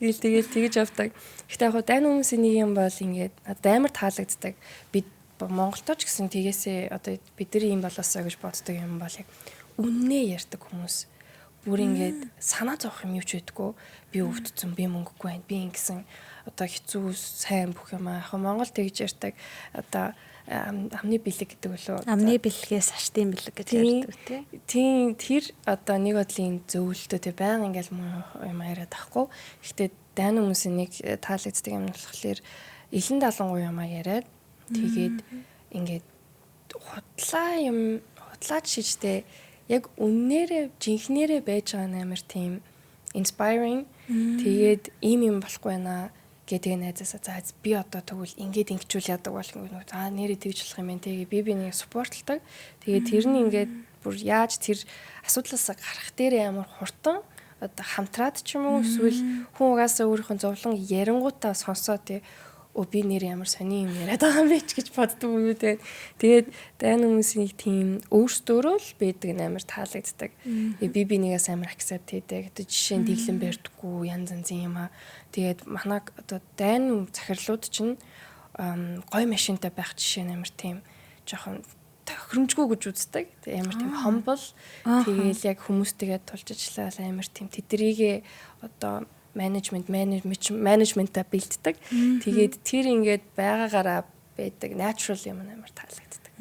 гэл тэгэл тэгэж явдаг. Гэхдээ яг дайн хүмүүсийн нэг юм бол ингээд надад амар таалагддаг. Бид Монголдоо ч гэсэн тэгээсээ одоо бид нар юм болоосоо гэж боддог юм бол яг үннээ ярьдаг хүмүүс, бүр ингээд санаа зовох юм юу ч байдаггүй. Би өвдсөн, би мөнгөгүй байна. Би ингэсэн, одоо хэцүү сайн бүх юм аа. Яг Монгол тэгж ярьдаг. Одоо амны бэлэг гэдэг үлээ. Амны бэлгээс аштын бэлэг гэж ярьдаг тий. Тийм, тэр одоо нэг бодлын зөвлөлтөө тий баян ингээл юм яриад тахгүй. Гэхдээ дайн хүмүүсийн нэг таалагддаг юм нь болохоор илэн далангуй юм яриад, тэгээд ингээд худлаа юм худлаач шижтэй яг үннээрээ жинхнээрээ байж байгаа нь амар тийм inspiring. Тэгээд ийм юм болохгүй байна гэдэг найзаасаа за би одоо тэгвэл ингээд ингэчүүл яадаг бол нөгөө за нэрээ тэгж болох юм байна. Тэгээ би би нэг support лдог. Тэгээд тэр нь ингээд бүр яаж тэр асуудлаасаа гарах дээр амар хурдан одоо хамтраад ч юм уу, эсвэл хүн угаасаа өөрийнх нь зовлон ярингуудаа сонсоо тий, өө би нэр ямар сони юм яриад байгаа юм бэ ч гэж боддог юм уу те. Тэгээд дайн хүмүүсийн нэг тийм өөрсдөөрөө л байдаг нь амар таалагддаг. Би би нэгээс амар accept хийдэг. Одоо жишээ нь дэглэн барьдаггүй, янз янзын юм аа. Тэгээд манай одоо дайн захирлууд чинь гой машинтай байх жишээ нь амар тийм жоохон тохиромжгүй гэж үздэг. Тэг амар тийм humble. Тэгээл яг хүмүүстэйгээ тулж ажиллаад амар тийм тэдрийгээ одоо менежментаа бэлддэг. Тэгээд тэр ингээд байгаагаараа байдаг natural юм амар таалагддаг.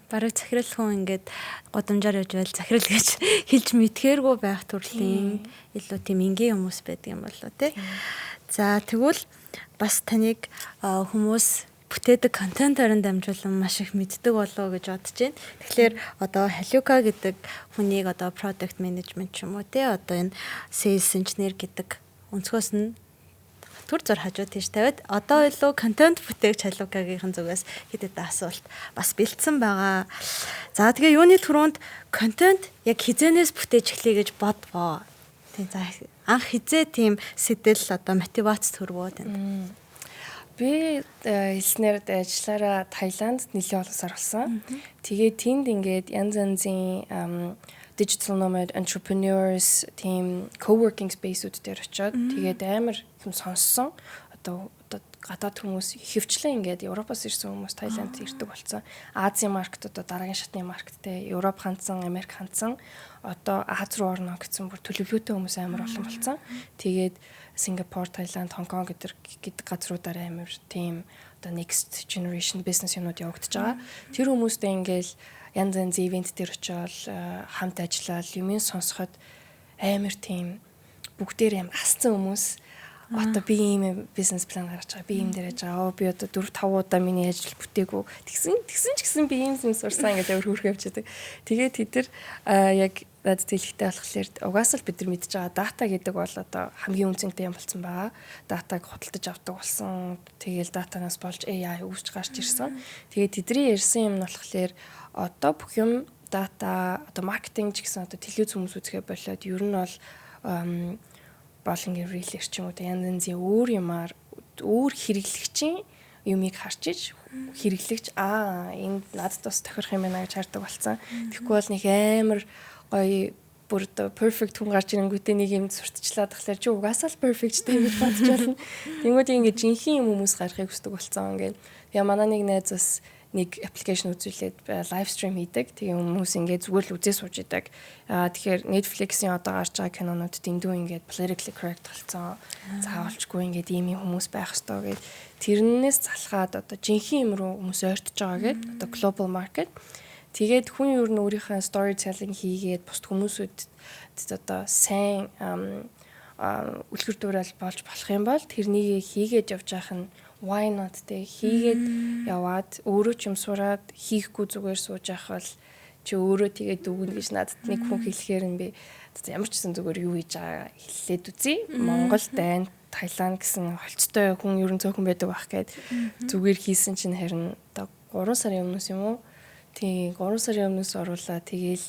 Бараг захирал хүн ингээд годамжаар явж байл захирал гэж хэлж мэдхээргүй байх төрлийн илүү тийм энгийн хүмүүс байдаг юм болоо тий. За, тэгвэл бас таныг хүмүүс бүтээдэг контентоор нь дамжуулан маш их мэддэг болов уу гэж бодож байна. Тэгэхээр одоо Халюка гэдэг хүнийг одоо product management ч юм уу те, одоо энэ sales engineer гэдэг өнцгөөс нь түр зур хажуу тийш тавиад, одоо илүү контент бүтээгч Халюкагийнхан зүгээс хэд хэдэн асуулт бас бэлдсэн байгаа. За, тэгээ юуны түрүүнд контент яг хизэнээс бүтээж эхлэе гэж бодвоо? Тийм, за анх хизээ тийм сэтэл одоо мотивац төрвөө танд? Би хэлснээр ажиллаараа Таиланд нэлээд олон сар болсон. Тэгээд тэнд ингээд янз янзын Digital nomad entrepreneurs, тийм co-working space-үүд дээр очиод тэгээд амар юм сонссон. Одоо гадаад хүмүүс ихэвчлэн ингээд Европоос ирсэн хүмүүс Таиланд ирдэг болсон. Азийн market одоо дараагийн шатны market тэй Европ хандсан, Америк хандсан. Одоо Ази руу орно гэсэн бүр төлөвлөгөөтэй хүмүүс амар олон болсон. Тэгээд Сингапур, Таиланд, Хонконг гэдэг газруудаар амар тийм одоо next generation business юмнууд явагдаж байгаа. Тэр хүмүүстэй ингээл янз янз event дээр очиод хамт ажиллаад юмыг сонсоход амар тийм бүгдээр амар асцсан хүмүүс. Одоо би ийм бизнес план гаргаж байгаа. Би ийм дээр яж байгаа. Оо, би одоо 4 5 удаа миний ажил бүтээгүй. Тэгсэн ч гэсэн би ийм юм сурсан гэдэг амар хөөрхөн явчихдаг. Тэгээд тэд нар яг надад хэлэхтэй болохоор угаасаа л бид нар мэдж байгаа, data гэдэг бол одоо хамгийн үнцэнтэй юм болсон байгаа. Data г худалдаж авдаг болсон. Тэгээл data наас болж AI үүсч гарч ирсэн. Тэгээд тэдний ярьсан юм нь болохоор одоо бүх юм data, одоо маркетинг ч гэсэн одоо телевиз хүмүүс үзэхэ болоод ер нь бол ингээ reel ээр ч юм уу, янз янзын өөр юмар өөр хэрэглэгчийн юмыг харж иж хэрэглэгч аа, энэ надад бас тохирох юм байна гэж хардаг болсон. Тэгэхгүй бол нэг амар гоё бүр одоо perfect хүн гарч ирэнгүүтээ нэг юм сурталчлаад тахлаар чи угаасаа л perfect дээ гэж бодож байна. Тэнгүүд ингээ жинхэнэ юм хүмүүс гарахыг хүсдэг болсон. Ингээд яа, манай нэг найз бас нэг application үзүүлээд live stream хийдэг. Тэгээ хүмүүс ингээд зүгээр л үзээ сууж идэг. Аа, тэгэхээр Netflix-ийн одоо гарч байгаа кинонууд дэндүү ингээд politically correct болсон. Заавалчгүй ингээд ийм юм хүмүүс байх ёстой гэд тэрнээс залхаад одоо жинхэнэ юм руу хүмүүс ойртож байгаа гэд одоо global market. Тэгээд хүн ер нь өөрийнхөө storytelling хийгээд бусд хүмүүсүүд одоо сайн үлгэр дуурайл болж болох юм бол тэрнийг хийгээд явж явах нь why not те, хийгээд яваад өөрөө ч юм сураад хийхгүй зүгээр сууж явах бол чи өөрөө тэгээд дүгнэ гэж надад нэг хүн хэлэхээр нь би ямар ч гэсэн зүгээр юу хийж байгаа хэллээд үзье. Монгол дайн Таиланд гэсэн холцтой хүн ер нь цөөхөн байдаг байх гээд зүгээр хийсэн чинь харин одоо 3 сарын өмнөөс юм уу? Тийм, 3 сарын өмнөөс оруулаа. Тэгээл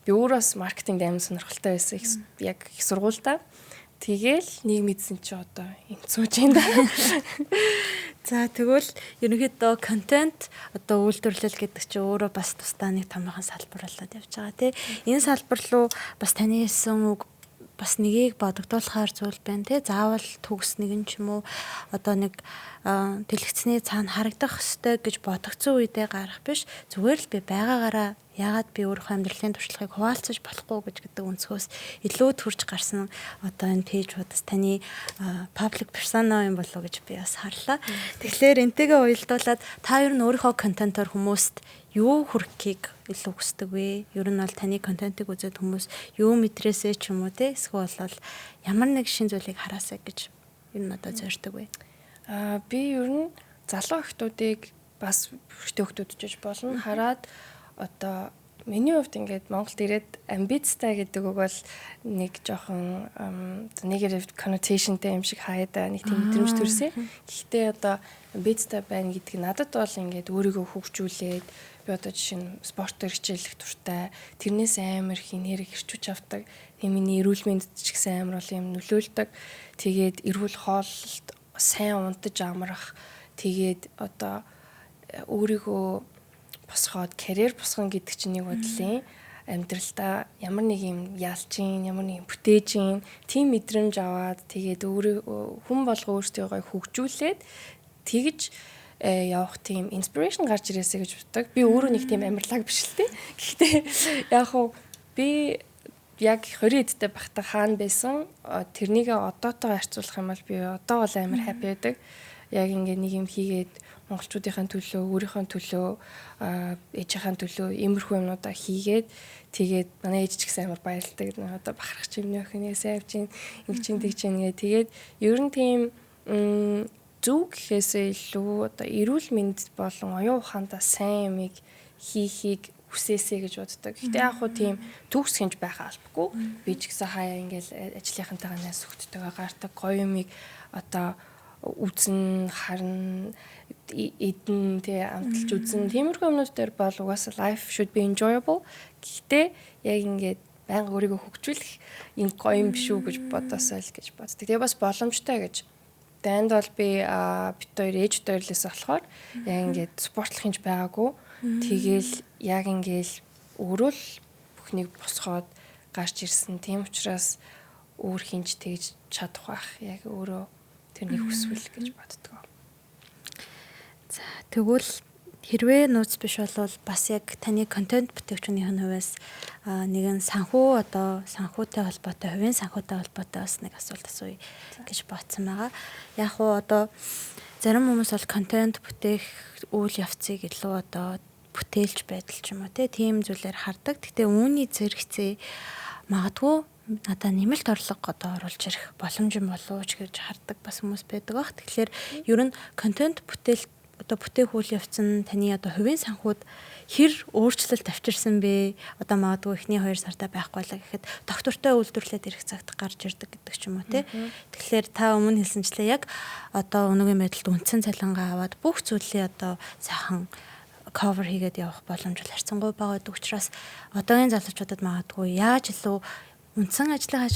би өөрөө бас маркетингд амар сонирхолтой байсан яг их сургуультай. Тэгээл нэг мэдсэн чи одоо энд сууж юм да. За, тэгвэл ерөнхийдөө контент одоо үйлдвэрлэл гэдэг чинь өөрөө бас тусдаа нэг томоохон салбар болоод явж байгаа тий. Энэ салбар руу бас таны хэлсэн үг бас нэгийг бодогдуулахаар зүйл байна тий. Заавал төгс нэгэн ч юм уу одоо нэг дэлгэцний цаана харагдах ёстой гэж бодогдсон үедээ гарах биш. Зүгээр л би байгаагаараа яагаад би өөрийнхөө амьдралын туршлагыг хуваалцаж болохгүй гэж гэдэг өнцгөөс илүү төрж гарсан одоо энэ page үүдээс таны public persona юм болов уу гэж би бас харлаа. Тэгэхээр энтэйгээ уялдуулаад та ер нь өөрийнхөө контентоор хүмүүст юу хүргэхийг илүү хүсдэг вэ? Ер нь бол таны контентыг үзээд хүмүүс юу мэдрээсэй ч юм уу те, эсвэл бол ямар нэг шин зүйлийг хараасай гэж ер нь одоо зорддог вэ? Аа, би ер нь залуу охидуудыг, бас эрэгтэй охидууд ч болно, хараад одоо миний хувьд ингээд Монголд ирээд амбицтай гэдэг үг бол нэг жоохон negative connotation тэй юм шиг хаяада нэг тийм мэдрэмж төрсөн. Гэхдээ одоо амбицтай байна гэдэг нь надад бол ингээд өөрийгөө хөгжүүлээд, би одоо жишээ нь спортоор хичээлэх дуртай. Тэрнээс амар их энерги, эрч хүч авдаг. Тийм, миний эрүүл мэндэд ч гэсэн амар бол юм нөлөөлдөг. Тэгээд эрүүл хооллолт, сайн унтаж амрах, тэгээд одоо өөрийгөө босгоод карьер босгоно гэдэг чинь нэг бодлын амьдралдаа ямар нэг юм ялж ийн, ямар нэг юм бүтээж ийн, тийм мэдрэмж аваад, тэгээд өөрөө хүн болго өөрсдийгөө хөгжүүлээд тэгж явах тийм inspiration гарч ирээсэй гэж боддог. Би өөрөө нэг тийм амарлаг биш л дээ. Гэхдээ яг хуу би яг 20 эдтэй байхдаа хаана байсан, тэрнийгээ одоотойгоо харьцуулах юм бол би одоо бол амар happy байдаг. Яг ингээ нэг юм хийгээд монголчуудынхаа төлөө, өөрийнхөө төлөө, ээжийнхээ төлөө иймэрхүү юмнуудаа хийгээд, тэгээд манай ээж ч гэсэн амар баярлдаг. Одоо бахарх юм нөх нэ сайн авч ин ингэж ин тэгж ин гээ. Тэгээд ер нь тийм зөв гэхээсээ илүү одоо эрүүл мэнд болон оюун ухаандаа сайн юмыг хийхийг хүсээсэй гэж боддог. Гэхдээ яг хуу тийм төгс хинж байхаа албагүй. Би ч гэсэн хаяа ингээл ажлынхантайгаа найз нөхдөдтэйгээ гардаг, гоё юмыг одоо үзэн, харна, идэн тий, амталж үзэн, тиймэрхүү юмнууд дээр бол угаасаа life should be enjoyable. Гэхдээ яг ингээд байнга өөрийгөө хөгжүүлэх юм гоё юм биш үү гэж бодосоо л гэж боддог. Тэгээ бас боломжтой гэж. Дайнд бол би бит хоёр ээж хоёрлээс болохоор яг ингээд спортлох хинж байгаагүй. Тэгээл яг ингээл өөрөө л бүх бүхнийг босгоод гарч ирсэн. Тийм учраас өөр хинч тэгж чадах байх. Яг өөрөө тэрнийг хүсвэл гэж боддог. За, тэгвэл хэрвээ нууц биш болвол бас яг таны контент бүтээгчүүнийх нь хувьас нэгэн санхүү, одоо санхүүтэй холбоотой, хувийн санхүүтэй холбоотой бас нэг асуулт асууя гэж бодсон байгаа. Яг уу одоо зарим хүмүүс бол контент бүтээх үйл явцыг илүү одоо бүтээлч байдал ч юм уу, тийм зүйлээр хардаг. Гэхдээ үүний зэрэгцээ магадгүй надаа нэмэлт орлого одоо оруулж ирэх боломж юм болов уу ч гэж хардаг бас хүмүүс байдаг бах. Тэгэхээр ер нь контент бүтээл, одоо бүтээх үйл явц нь таны одоо хувийн санхүүд хэр өөрчлөлт авчирсан бэ? Одоо магадгүй эхний 2 сарда байхгүй байлаа гэхэд доктортой үйлдвэрлээд ирэх цагт гарч ирдэг гэдэг ч юм уу, те. Тэгэхээр та өмнө хэлсэнчлээ яг одоо өнөөгийн байдалд үндсэн цалингаа аваад бүх зүйлээ одоо сайхан cover хийгээд явах боломж бол харьцангуй бага байдаг учраас одоогийн залуучуудад магадгүй яаж илүү үндсэн ажлын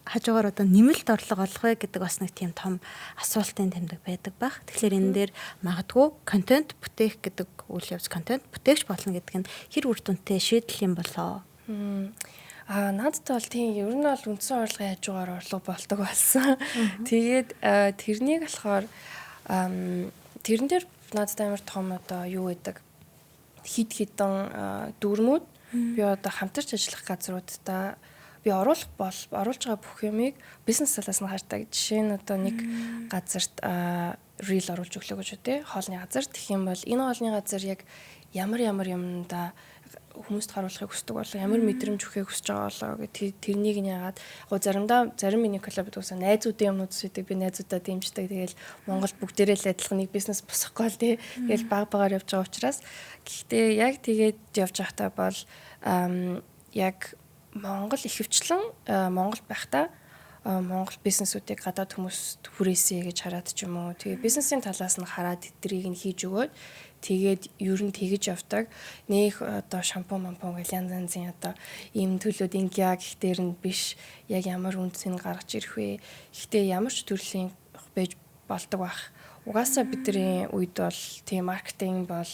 хажуугаар одоо нэмэлт орлого олох вэ гэдэг бас нэг тийм том асуултын тэмдэг байдаг байх. Тэгэхээр энэ дээр магадгүй контент бүтээх гэдэг үйл явц, контент бүтээгч болно гэдэг нь хэр үр дүнтэй шийдэл юм болоо? А надад бол тийм, ер нь бол үндсэн орлогын хажуугаар орлого болдог болсон. Тэгээд тэрнийг болохоор тэрэн дээр надад амар том одоо юу гэдэг хид хідэн дүрмүүд, би одоо хамтарч ажиллах газруудаа би оруулах бол оруулж байгаа бүх юмыг бизнес талаас нь хардаг. Жишээ нь одоо нэг газарт reel оруулж өглөө гэж үү, хоолны газар. Тэгэх юм бол энэ хоолны газар яг ямар ямар юмдаа хүмүүст харуулахыг хүсдэг болоо, ямар мэдрэмж өгөхийг хүсэж байгаа болоо гэх тэрнийг нь яагаад яг заримдаа зарим миний collab уусаа найзуудын юмнууд үүсдэг, би найзуудаа дэмждэг. Тэгэл Монголд бүгдээрээ л адилхан нэг бизнес босгохгүй л тий, тэгэл баг багаар явж байгаа учраас. Гэхдээ яг тэгээд явж байхдаа бол яг Монгол ихэвчлэн Монголд байхдаа Монгол бизнесүүдийг гадаад хүмүүст хүрээсэй гэж хараад ч юм уу. Тэгээ бизнесийн талаас нь хараад тэднийг нь хийж өгөөд, тэгээд ер нь тэгэж явдаг. Нэх одоо шампунь мампун гэл янз янзын одоо ийм төлөөд ингэя гэхтэр нь биш. Яг ямар үндсийг гаргаж ирэх вэ? Гэхдээ ямар ч төрлийн байж болдог байх. Угаасаа бидний үед бол тийм маркетинг бол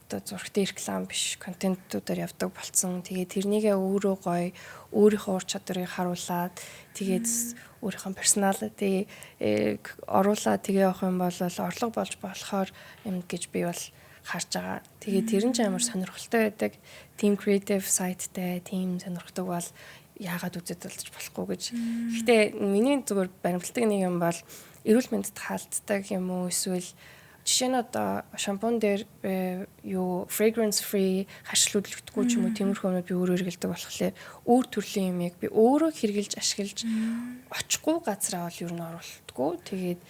одоо зурагтай реклам биш, контентуудаар явдаг болцсон. Тэгээд тэрнийгээ өөрөө гоё өөрийнхөө ур чадварыг харуулад, тэгээд өөрийнхөө personality оруулаад тэгээ явах юм бол орлого болж болохоор юм гэж би бол харж байгаа. Тэгээд тэр нь ч амар сонирхолтой байдаг. Team creative site-тай, team сонирхдаг бол яагаад үзэд болж болохгүй гэж. Гэхдээ миний зүгээр баримтлагдаг нэг юм бол эрүүл мэндэд хаалтдаг юм уу, эсвэл жишээ нь одоо шампунь дээр юу fragrance free, харшил хөдөлгөдөггүй ч юм уу, тиймэрхүү юмнууд би өөрөө хэрэглэдэг болохоор өөр төрлийн юмыг би өөрөө хэрэглэж ашиглаж очихгүй газараа бол ер нь оруулдаггүй. Тэгээд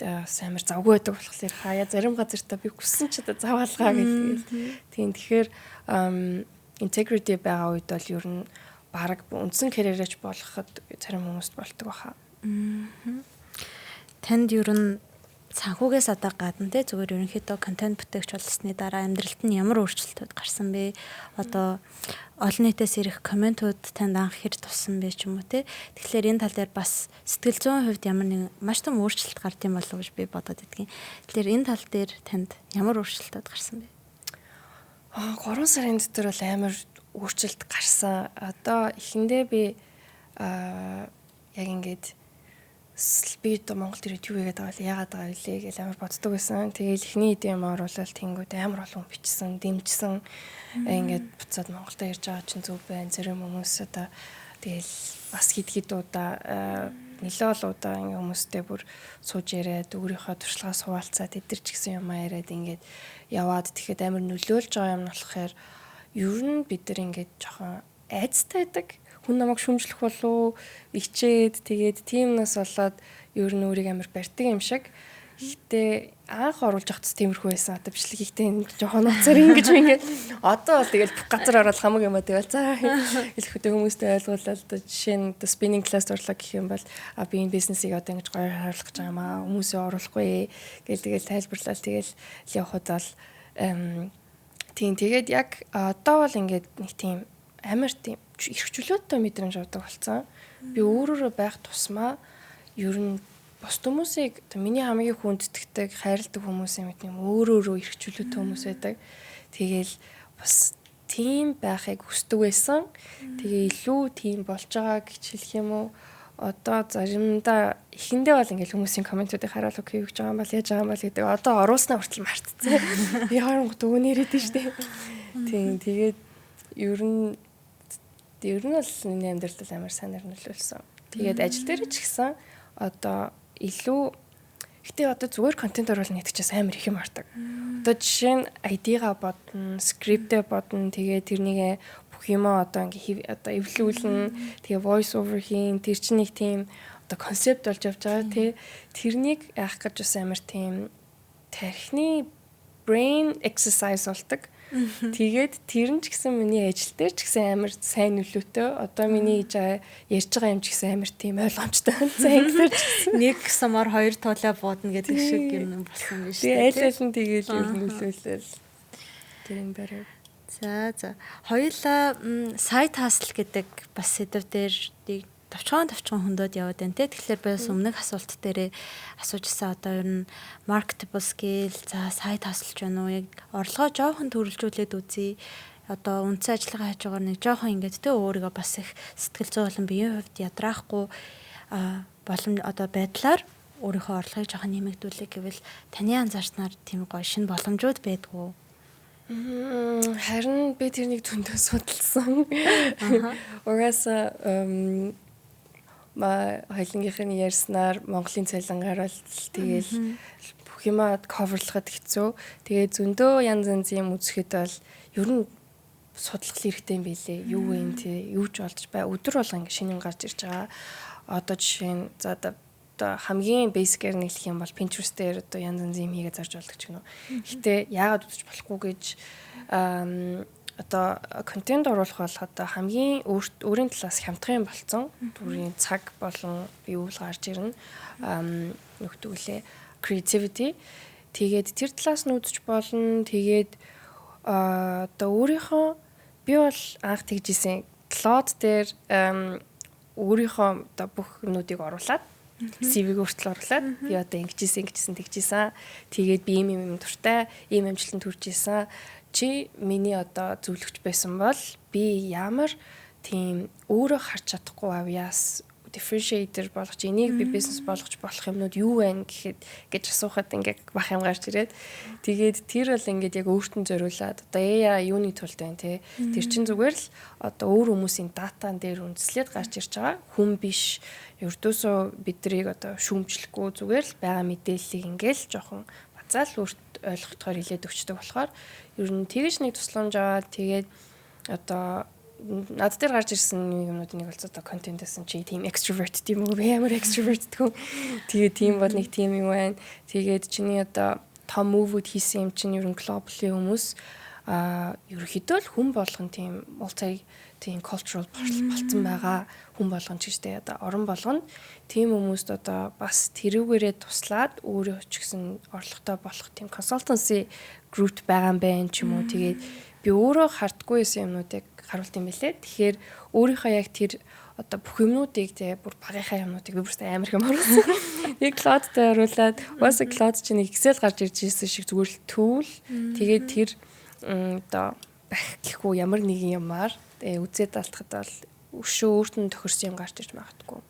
бас амар завгүй байдаг болохоор хаяа зарим газартаа би хүссэн ч одоо заваалгаа гэх тэгэл. Тийм, тэгэхээр integrity байгаа үед бол ер нь бараг үндсэн карьераач болгоход зарим хүмүүст болдог баха. Танд ер нь санхүүгээс одоо гадна, те, зүгээр ерөнхийдөө контент бүтээгч болсны дараа амьдралд нь ямар өөрчлөлтүүд гарсан бэ? Одоо олон нийтээс ирэх комментууд танд анх хэр туссан бэ ч юм уу, те. Тэгэхээр энэ тал дээр бас сэтгэл зүйн хувьд ямар нэгэн маш том өөрчлөлт гард юм болов уу гэж би бодоод байдгийн. Тэгэхээр энэ тал дээр танд ямар өөрчлөлтүүд гарсан бэ? Аа, 3 сарын дотор бол амар өөрчлөлт гарсан. Одоо эхэндээ би яг ингээд би одоо Монголд ирээд юу хийгээд байгаа вэ? Яагаад байгаа вэ гэж амар боддог байсан. Тэгээл эхний хэдэн юм оруулаад тэнгүүд амар олон хүн бичсэн, дэмжсэн. Ингээд буцаад Монголд ирж байгаа чинь зөв байна. Зарим хүмүүс одоо тэгээл бас хэд хэд удаа, нэлээд олон удаа ингээ хүмүүстэй бүр сууж яриад, өөрийнхөө туршлагаас хуваалцаад, тэд нар ч гэсэн юм яриад ингээд яваад, тэгэхэд амар нөлөөлж байгаа юм нь болохоор ер нь бид нар ингээд жоохон айцтай байдаг, хүн намайг шүмжлэх болов, ичээд, тэгээд тиймнээс болоод ер нь өөрийг амар барьдаг юм шиг. Гэхдээ анх оруулж явах тиймэрхүү байсан. Одоо бичлэг хийхдээ энэ жоохон ноцоор ингэж ингээд, одоо бол тэгэл бүх газар ороод хамаг юм а, тэгэл за хэлэхдээ хүмүүстэй ойлгуулаад, одоо жишээ нь одоо spinning class орлоо гэх юм бол а би энэ бизнесийг одоо ингэж гоё харуулах гэж байгаа юм аа, хүмүүсээ оруулахгүй гэл тэгэл тайлбарлал, тэгэл явхад бол тийм, тэгээд яг одоо бол ингээд нэг тийм амар тийм эрх чөлөөтэй мэдрэмж авдаг болсон. Би өөрөөрөө байх тусмаа ер нь бус хүмүүсийг, миний хамгийн хүндэтгэдэг, хайрладаг хүмүүсийн мэт юм өөрөөрөө эрх чөлөөтэй хүмүүс байдаг. Тэгээл бас Тийм байхыг хүсдэг байсан. Тэгээ илүү тийм болж байгаа гэж хэлэх юм уу? Одоо заримдаа эхэндээ бол ингээл хүмүүсийн comment уудыг хараад okay, юу гэж байгаа юм бол, яаж байгаа юм бол гэдэг. Одоо оруулснаа хүртэл мартцсан. Би 23 өгнө ирээд штэ. Тийм, тэгээд ер нь бол миний амьдралд амар сайнаар нөлөөлсөн. Тэгээд ажил дээр ч гэсэн одоо илүү. Гэтэ одоо зүгээр контент оруулна гэдэг чинь амар их юм ордог. Одоо жишээ нь idea-гаа бодно, script ээ бодно, тэгээ тэрнийг бүх юмаа одоо ингээ одоо эвлүүлнэ, тэгээ voice over хийн, тэр чинь нэг тийм одоо концепт болж явж байгаа, тий. Тэрнийг яах гэж бас амар тийм тархины brain exercise болдог. Тэгээд тэр нь ч гэсэн миний ажил дээр ч гэсэн амар сайн нөлөөтэй. Одоо миний хийж байгаа, ярьж байгаа юм ч гэсэн амар тийм ойлгомжтой. За, англиар ч гэсэн. Нэг сумаар хоёр туулай буудна гэдэг шиг юм болсон биш үү? Тэгээ аль аль нь тэгэл ер нь нөлөөлөл. Getting better. За. Хоёулаа side hustle гэдэг бас сэдэв дээр товчхон товчхон хөндөд яваад байна те. Тэгэхээр бас өмнөх асуулт дээрээ асуужсэн, одоо ер нь marketable skill, за, side hustle ч байна уу? Яг орлогоо жоохон төрөлжүүлээд үзье. Одоо үндсэн ажиллагаа хажуугаар нэг жоохон ингээд те, өөрийгөө бас их сэтгэл зүй болон биеийн хувьд ядраахгүй болон одоо байдлаар өөрийнхөө орлогыг жоохон нэмэгдүүлэх гэвэл таны анзаарснаар тийм гоё шинэ боломжууд байдгүй? Харин би тэрнийг зөндөө судалсан. Угаасаа ма хоёлынгийнх нь ярьснаар Монголын цалингаар бол тэгэл бүх юмаа cover лоход хэцүү. Тэгээ зөндөө янз янзын юм үзэхэд бол ер нь судлах хэрэгтэй юм билээ. Юу юм те, юу ч болж бай. Өдөр болго ингэ шинэ юм гарч ирж байгаа. Одоо жишээ нь, за, одоо хамгийн basic-ээр нийлэх юм бол Pinterest дээр одоо янз янзын юм хийгээ зарж болдог ч гэнэ. Гэтэ яагаад үзэж болохгүй гэж одоо контент оруулах бол одоо хамгийн өөрийн талаас хямдхан юм болцсон. Бүрийн цаг болон юу л гарч ирнэ. Нүгдэг үлээ, creativity. Тэгээд тэр талаас нь үзэж болно. Тэгээд одоо өөрийнхөө, би бол анх тэгж исэн. Claude дээр өөрийнхөө одоо бүх юмнуудыг оруулаад, CV-г хүртэл оруулаад, би одоо ингэжсэн, ингэжсэн, тэгжсэн. Тэгээд би ийм юм дуртай, ийм амжилтанд хүрч исэн. Чи миний одоо зөвлөгч байсан бол би ямар тийм өөрөө харж чадахгүй авьяас, differentiator болгож, энийг би бизнес болгож болох юмнууд юу вэ гэхэд гэж асуухад ингээд бах юм гарч ирээд, тэгээд тэр бол ингээд яг өөртөө зориулаад одоо AI юуны тулд байна те, тэр чин зүгээр л одоо өөр хүмүүсийн data н дээр үндэслээд гарч ирж байгаа, хүн биш, ердөөсөө биднийг одоо шүүмжлэхгүй, зүгээр л байгаа мэдээллийг ингээл жоохон базаал өөрт ойлгохтойгоор хэлээд өгчдөг болохоор ер нь тэгэж нэг тусламж аваад, тэгээд одоо над дээр гарч ирсэн юмнуудын нэг бол одоо контентээс чи тийм extrovert тийм үү, би амар extrovert гэх. Тэгээд тийм бол нэг тийм юм байна. Тэгээд чиний одоо том move-үүд хийсэн юм чинь ер нь global-ийн хүмүүс ерөнхийдөө л хүн болгон тийм multi тийм cultural болцсон байгаа, хүн болгон ч гэжтэй одоо орон болгоно тийм хүмүүст одоо бас тэрүүгээрээ туслаад өөрөө ч гэсэн орлоготой болох тийм consultancy group байгаа юм байна ч юм уу. Тэгээд би өөрөө хардггүй байсан юмнуудыг харуулт юм билээ. Тэгэхээр өөрийнхөө яг тэр одоо бүх юмнуудыг те, бүр багийнхаа юмнуудыг би бүрт амар их юм оруулсан. Яг Claude-тай оруулаад, угаасаа Claude чинь нэг Excel гарч ирж ирсэн шиг зүгээр л tool. Тэгээд тэр одоо бах гэхгүй ямар нэгэн юмар тэгээ үзээд алтахад бол өшөө өөрт нь тохирсон юм гарч ирж магадгүй.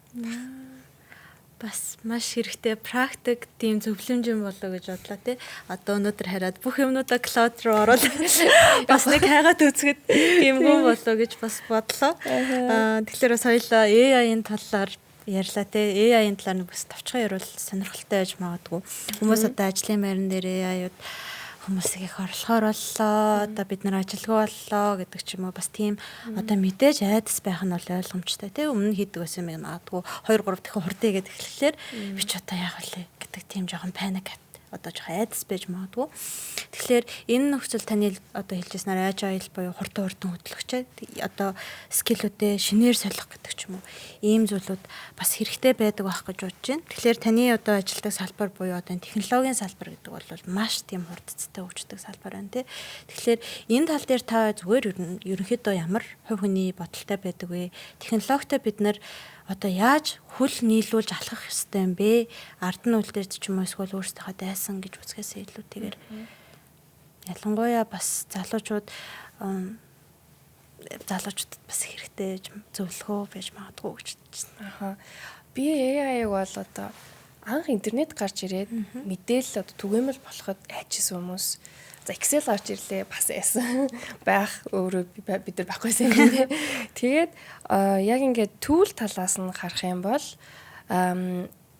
Бас маш хэрэгтэй практик тийм зөвлөмж юм болоо гэж бодлоо тий. Одоо өнөөдөр хараад бүх юмнуудаа Claude руу ороод бас нэг хайгаад үзэхэд гэмгүн болоо гэж бас бодлоо. Тэгэхээр бас хоёлаа AI-ын талаар ярьлаа те. AI-ын талаар нэг бас товчхон ярил сонирхолтой байж магадгүй. Хүмүүс одоо ажлын байран дээр AI-уд хүмүүсийг их орлохоор боллоо. Одоо бид нар ажилгүй боллоо гэдэг ч юм уу, бас тийм одоо мэдээж айдас байх нь бол ойлгомжтой тий. Өмнө нь хийдэг байсан юм магадгүй 2 3 дахин хурдан хийгээд эхлэхлээр би ч одоо яах вэ гэдэг тийм жоохон panic, одоо жоохон айдас байж магадгүй. Тэгэхээр энэ нөхцөл таны одоо хэлжсэнээр agile буюу хурдан хурдан хөдлөгч одоо skill үүдээ шинээр солих гэдэг ч юм уу. Ийм зүйлүүд бас хэрэгтэй байдаг байх гэж бодож байна. Тэгэхээр таны одоо ажилладаг салбар буюу одоо технологийн салбар гэдэг бол маш тийм хурдцтай хөгждөг салбар байна тий. Тэгэхээр энэ тал дээр та зүгээр ерөнхийдөө ямар хувь хүний бодолтой байдаг вэ? Технологитой бид нар одоо яаж хөл нийлүүлж алхах ёстой юм бэ? Ард нь үлдээж ч юм уу, эсвэл өөрсдийнхөө дайсан гэж үзэхээс илүүтэйгээр ялангуяа бас залуучууд залуучуудад бас хэрэгтэй зөвлөгөө байж магадгүй гэж бодож байна. Аха. Би AI-г бол одоо анх интернет гарч ирээд мэдээлэл одоо түгээмэл болоход айчсан хүмүүс, за, Excel гарч ирлээ, бас айсан байх, өөрөө бид нар байхгүйсэн юм тий. Тэгээд яг ингээд tool талаас нь харах юм бол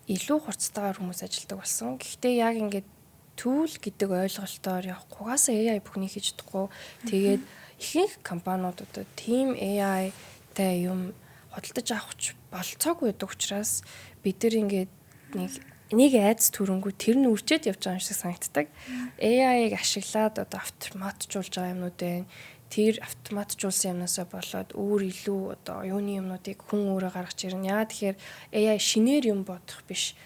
илүү хурцтайгаар хүмүүс ажилладаг болсон. Гэхдээ яг ингээд tool гэдэг ойлголтоор явахгүй, угаасаа AI бүхнийг хийж чадахгүй. Тэгээд ихэнх компаниуд одоо team AI-тай юм худалдаж авах ч болцоогүй байдаг учраас бид нар ингээд нэг нэг айдас төрөнгөө тэр нь үржээд явж байгаа юм шиг санагддаг. AI-г ашиглаад одоо автоматжуулж байгаа юмнууд байна. Тэр автоматжуулсан юмнасаа болоод өөр илүү одоо юуны юмнуудыг хүн өөрөө гаргаж ирнэ. Яагаад тэгэхээр AI шинээр юм бодох биш,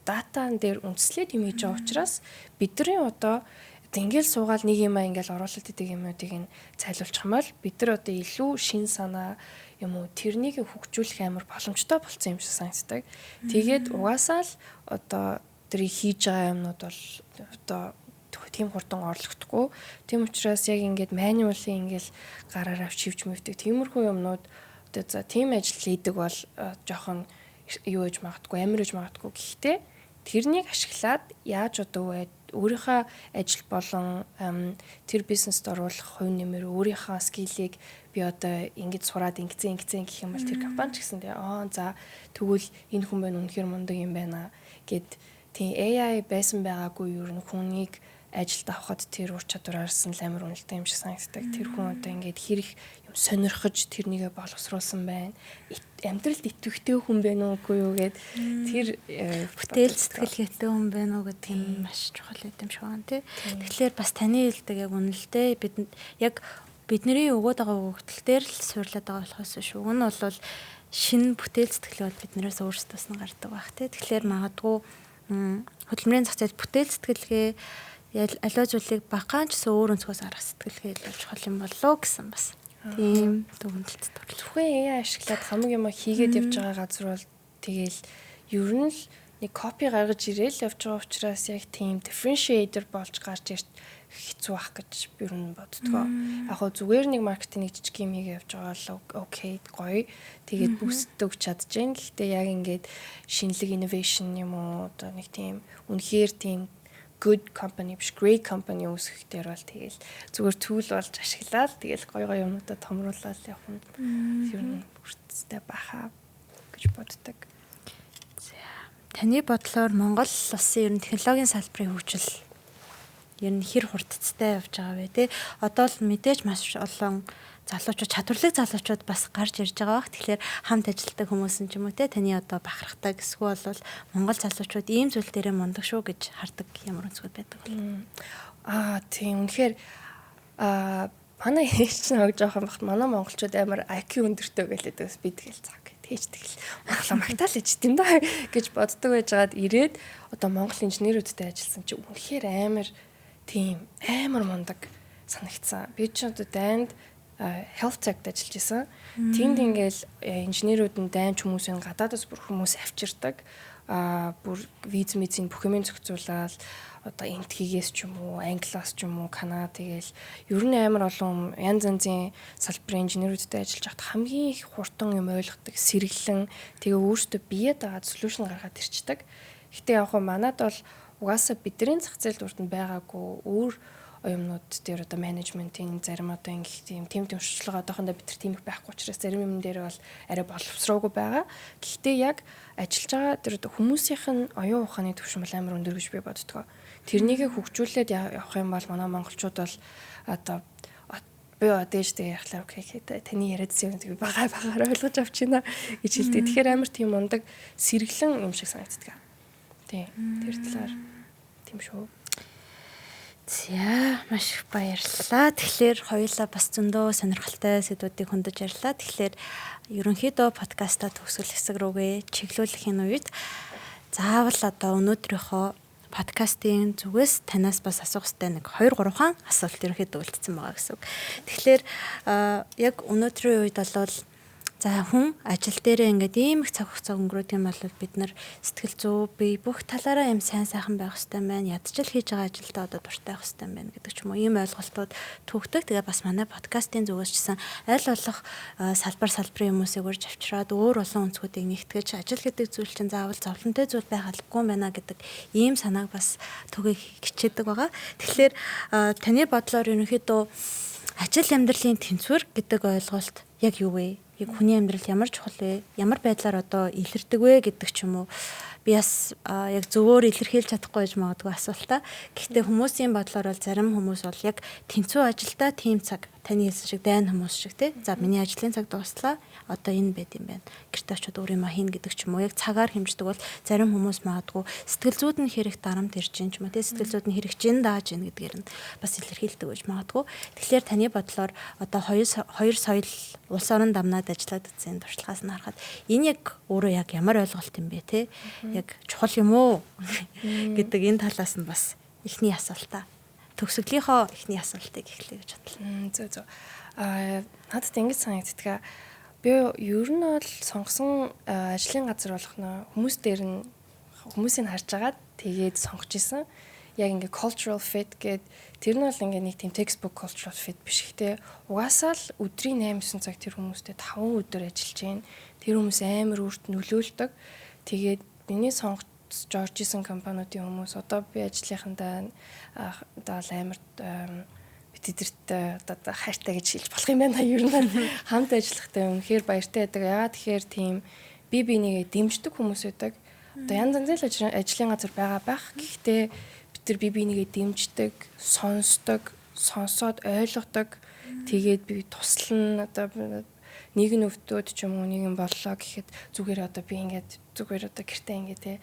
датан дээр үндэслээд юм хийж байгаа учраас бидний одоо ингээл суугаал нэг юм ингээл оруулалт гэдэг юмнуудыг нь цайлуулчих юм бол бид нар одоо илүү шин санаа юм уу, тэрнийг хөгжүүлэх амар боломжтой болсон юм шиг санагддаг. Тэгээд угаасаа л одоо тэр хийж байгаа юмнууд бол одоо тийм хурдан орлогдохгүй. Тийм учраас яг ингээд manually ингээл гараар авч хивж мэвдэг тиймэрхүү юмнууд одоо, за, тийм ажил хийдэг бол жоохон юу гэж магадгүй, амар гэж магадгүй. Гэхдээ тэрнийг ашиглаад яаж одоо өөрийнхөө ажил болон тэр бизнест оруулах хувь нэмэр, өөрийнхөө skill ийг би одоо ингэж сураад ингэсэн ингэсэн гэх юм бол тэр компани ч гэсэн тэгээ аа, за, тэгвэл энэ хүн байна, үнэхээр мундаг юм байна гэд. Тийм, AI байсан байгаагүй ер нь хүнийг ажилд авахад тэр ур чадвараас нь амар үнэлтэй юм шиг санагддаг. Тэр хүн одоо ингээд хэрэг юм сонирхож тэрнийгээ боловсруулсан байна. Амьдралд идэвхтэй хүн байна уугүй юу гэд тэр бүтээл сэтгэлгээтэй хүн байна уу гэдэг нь маш чухал юм шиг байна тий. Тэгэхээр бас таны хэлдэг яг үнэлтэй, бид яг бидний өгөөд байгаа өгөгдөл дээр л суурлаад байгаа болохоос биш. Уг нь бол шинэ бүтээл сэтгэлгээ бол биднээс өөрсдөөс нь гардаг байх тий. Тэгэхээр магадгүй хөдөлмөрийн зах зээл бүтээл сэтгэлгээ, аливаа зүйлийг багаан ч гэсэн өөр өнцгөөс харах сэтгэлгээ илүү чухал юм болоо гэсэн бас тийм дүгнэлт орлоо. Зөвхөн AI ашиглаад хамаг юм хийгээд явж байгаа газар бол тэгээл ер нь л нэг copy гаргаж ирээл явж байгаа учраас яг тийм differentiator болж гарч ирэх хэцүү ах гэж би ер нь боддгоо. Яг хөө зүгээр нэг маркетинг жижиг юм хийгээ явж байгаа бол okay, гоё. Тэгээд бүсдэг чадчихээн. Гэхдээ яг ингээд шинэлэг innovation юм уу, одоо нэг тийм үнэхээр тийм good company биш, great company үүсгэх дээр бол тэгэл зүгээр tool болж ашиглаад, тэгэл гоё гоё юмнуудаа томруулаад явах нь ер нь бүрдтэй байхаа гэж боддог. За, таны бодлоор Монгол улсын ер нь технологийн салбарын хөгжил ер нь хэр хурдцтай явж байгаа вэ те? Одоо л мэдээж маш олон залуучууд, чадварлаг залуучууд бас гарч ирж байгаа бах. Тэгэхээр хамт ажилладаг хүмүүс нь ч юм уу те, таны одоо бахархдаг эсвэл бол Монгол залуучууд ийм зүйл дээрээ мундаг шүү гэж хардаг ямар өнцгүүд байдаг вэ? Аа, тийм, үнэхээр манай ээж чинь хог жоохон бахт манай монголчууд амар IQ өндөртэй гэлээд бас би тэгэл цаг тэгэж тэгэл Монголоо магтаал ич тийм да гэж боддог байжгаад ирээд одоо монгол инженерүүдтэй ажилласан чи үнэхээр амар тийм амар мундаг санагдсан. Би ч одоо дайнд health tech-д ажиллаж исэн. Тэнд ингээл инженерүүд нь дайнч хүмүүсийн гадаадас бүр хүмүүс авчирдаг. Бүр виз мизийн бүх юмыг зохицуулаад, одоо Энэтхэгээс ч юм уу, Англиас ч юм уу, Канада, тэгэл ер нь амар олон янз янзын салбарын инженерүүдтэй ажиллаж байхад хамгийн их хурдан юм ойлгодог, сэргэлэн, тэгээ өөртөө бие дагаад solution гаргаад ирчдэг. Гэтэ яг хөө манад бол угаасаа бидний зах зээл урд нь байгаагүй өөр юмнууд дээр одоо менежментийн зарим одоо ингэх тийм тийм тийм шучлага одоохондоо бид нар тийм их байхгүй учраас зарим юм дээр бол арай боловсроогүй байгаа. Гэхдээ яг ажиллаж байгаа тэр одоо хүмүүсийнх нь оюун ухааны түвшин бол амар өндөр гэж би боддгоо. Тэрнийгээ хөгжүүлээд явах юм бол манай монголчууд бол одоо би одоо ээж тэгээ яхлаа, okay, таны яриадсан юм би бага багаар ойлгож авчина гэж хэлдэг. Тэгэхээр амар тийм мундаг сэргэлэн юм шиг санагддаг. Тийм. Тэр талаар тийм шүү. За, маш их баярлалаа. Тэгэхээр хоёулаа бас зөндөө сонирхолтой сэдвүүдийг хөндөж ярьлаа. Тэгэхээр ерөнхийдөө подкастаа төгсгөл хэсэг рүүгээ чиглүүлэхийн үед заавал одоо өнөөдрийнхөө подкастын зүгээс танаас бас асуух хэрэгтэй нэг 2 3 хаан асуулт ерөнхийдөө үлдсэн байгаа гэсэн үг. Тэгэхээр яг өнөөдрийн үед бол За хүн ажил дээрээ ингээд ийм их цаг хугацаа өнгөрөөдөг юм бол бид нар сэтгэл зүй бие бүх талаараа юм сайн сайхан байх хэрэгтэй байна. Ядчил хийж байгаа ажилдаа одоо дуртай байх хэрэгтэй байна гэдэг ч юм уу. Ийм ойлголтууд түүхдэг. Тэгээ бас манай подкастын зүгээс ч гэсэн аль болох салбарын хүмүүсийг урьж авчираад өөр олон өнцгүүдийг нэгтгэж ажил гэдэг зүйл чинь заавал зовлонтой зүйл байх албагүй юм байна гэдэг ийм санааг бас түгээх хичээдэг байгаа. Тэгэхээр таны бодлоор ерөнхийдөө ажил амьдралын тэнцвэр гэдэг ойлголт яг юу вэ? Яг хүний амьдрал ямар чухал вэ? Ямар байдлаар одоо илэрдэг вэ гэдэг ч юм уу? Би бас яг зөвөөр илэрхийлж чадахгүй байж магадгүй асуултаа. Гэхдээ хүмүүсийн бодлоор бол зарим хүмүүс бол яг тэнцвүү ажилдаа тийм цаг таны хэлсэн шиг дайн хүмүүс шиг тий. За миний ажлын цаг дууслаа. Одоо энэ байд юм байна. Гэртээ очиод өөр юм хийнэ гэдэг ч юм уу. Яг цагаар хэмждэг бол зарим хүмүүс магадгүй сэтгэл зүйд нь хэрэг дарамт ирж гин ч юм уу тий. Сэтгэл зүйд нь хэрэг жин дааж гин гэдгээр нь бас илэрхийлдэг байж магадгүй. Тэгэхээр таны бодлоор одоо хоёр соёл улс орон дамнаад ажиллаад үзсэн туршлагаас нь харахад энэ яг өөрөө яг ямар ойлголт юм бэ тий? Яг чухал юм уу гэдэг энэ талаас нь бас эхний асуултаа төгсгөлийнхөө эхний асуултыг эхлэе гэж бодлоо. Зөв зөв. Надад ингэж санагддаг. Би ер нь бол сонгосон ажлын газар болгоно хүмүүс дээр нь хүмүүсийг харж агаад тэгээд сонгож исэн. Яг ингээ cultural fit гээд тэр нь бол ингээ нэг тийм textbook cultural fit биш. Гэхдээ угаасаа л өдрийн 8-9 цаг тэр хүмүүстэй 5 өдөр ажиллаж байна. Тэр хүмүүс амар өөрт нөлөөлдөг. Тэгээд миний сонгож орж исэн компаниудын хүмүүс одоо би ажлынхандаа одоо амар би тэдэрт одоо хайртай гэж хэлж болох юм байна. Ер нь хамт ажиллахтай үнэхээр баяртай байдаг. Ягаад тэгэхээр тийм би бинийгээ дэмждэг хүмүүс байдаг. Одоо янз янзын л ажлын газар байгаа байх. Гэхдээ бид нар би бинийгээ дэмждэг, сонсдог, сонсоод ойлгодог. Тэгээд би туслана. Одоо нэг нь өвдөөд ч юм уу нэг юм боллоо гэхэд зүгээр одоо би ингээд зүгээр одоо гэртээ ингээд те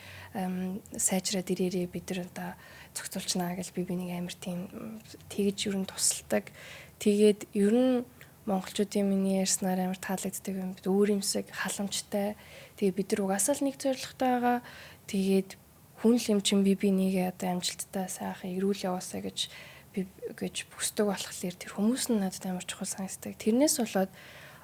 сайжраад ирээрээ бид нар одоо зохицуулчнаа гэж би нэг амар тийм тэгж ер нь тусалдаг. Тэгээд ер нь монголчуудын миний ярьснаар амар таалагддаг юм. Бид өөр юмсаг халамжтай. Тэгээд бид нар угаасаа л нэг зорилготой байгаа. Тэгээд хүн л юм чин би нэгээ одоо амжилттай сайхан эрүүл яваасаа гэж би гэж бүсдэг болохоор тэр хүмүүс нь надад амар чухал санагддаг. Тэрнээс болоод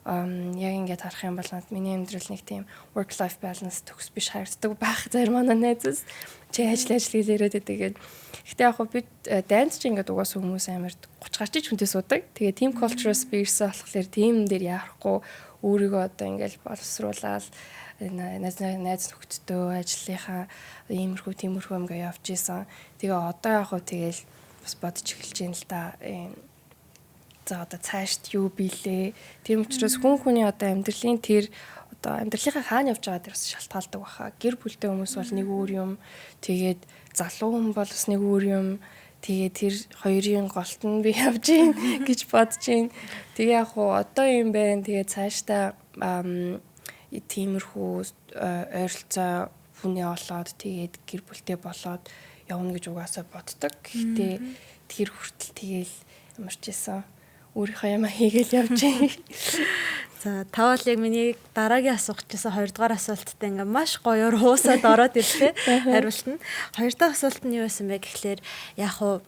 яг ингээд харах юм бол миний амьдрал нэг тийм work life balance төгс биш харагддаг байх зарим манай найзаас чи ажил ажил гэж яриад байдаг. Гэтэ яг хөө бид дайнд чи ингээд угаасаа хүмүүс амар 30 гарчиж хүнтэй суудаг. Тэгээ team culture-с би ирсэн болохоор team дээр яарахгүй өөрийгөө одоо ингээд боловсруулаад найз найз нөхдөдөө ажлынхаа иймэрхүү тиймэрхүү юм ингээ явж исэн. Тэгээ одоо яг хөө тэгэл бас бодож эхэлж байна л да. За одоо цаашд юу билээ. Тийм учраас хүн хүний одоо амьдралын тэр одоо амьдралынхаа хаана явж байгаа дээр бас шалтгаалдаг баха. Гэр бүлтэй хүмүүс бол нэг өөр юм. Тэгээд залуу хүн бол бас нэг өөр юм. Тэгээ тэр хоёрын голт нь би явж гин гэж бодож гин. Тэгээ яг хуу одоо юм байна. Тэгээ цаашдаа тиймэрхүү ойролцоо хүнээ олоод тэгээд гэр бүлтэй болоод явна гэж угаасаа боддог. Гэхдээ тэр хүртэл тэгээл ямар ч байсан өөрийнхөө ямаа хийгээл явж байна. За та бол яг миний дараагийн асуух гэсэн хоёрдугаар асуулттай ингээ маш гоёор хуусаад ороод ирлээ хариулт нь. Хоёр дахь асуулт нь юу байсан бэ гэхлээр яг уу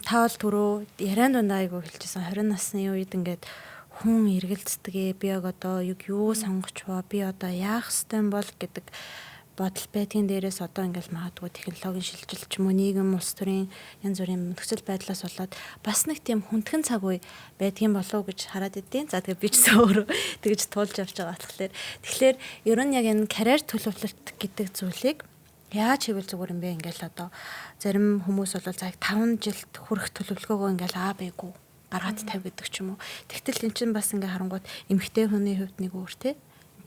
та бол түрүү яриан дундаа айгу хэлжсэн 20 насны үед ингээд хүн эргэлздэг. Би яг одоо яг юу сонгоч вэ? Би одоо яах ёстой юм бол гэдэг бодол байдгийн дээрээс одоо ингээл магадгүй технологийн шилжилт ч юм уу нийгэм улс төрийн янз бүрийн нөхцөл байдлаас болоод бас нэг тийм хүндхэн цаг үе байдгийн болов уу гэж хараад идэв. За тэгээ би ч өөрөө тэгж туулж явж байгаа болохоор тэгэхээр ер нь яг энэ карьер төлөвлөлт гэдэг зүйлийг яаж хийвэл зүгээр юм бэ? Ингээл одоо зарим хүмүүс бол за 5 жилд хүрэх төлөвлөгөөгөө ингээл аа бэгүй гаргаад тавь гэдэг ч юм уу. Тэгтэл эн чинь бас ингээ харангуут эмэгтэй хүний хувьд нэг өөр те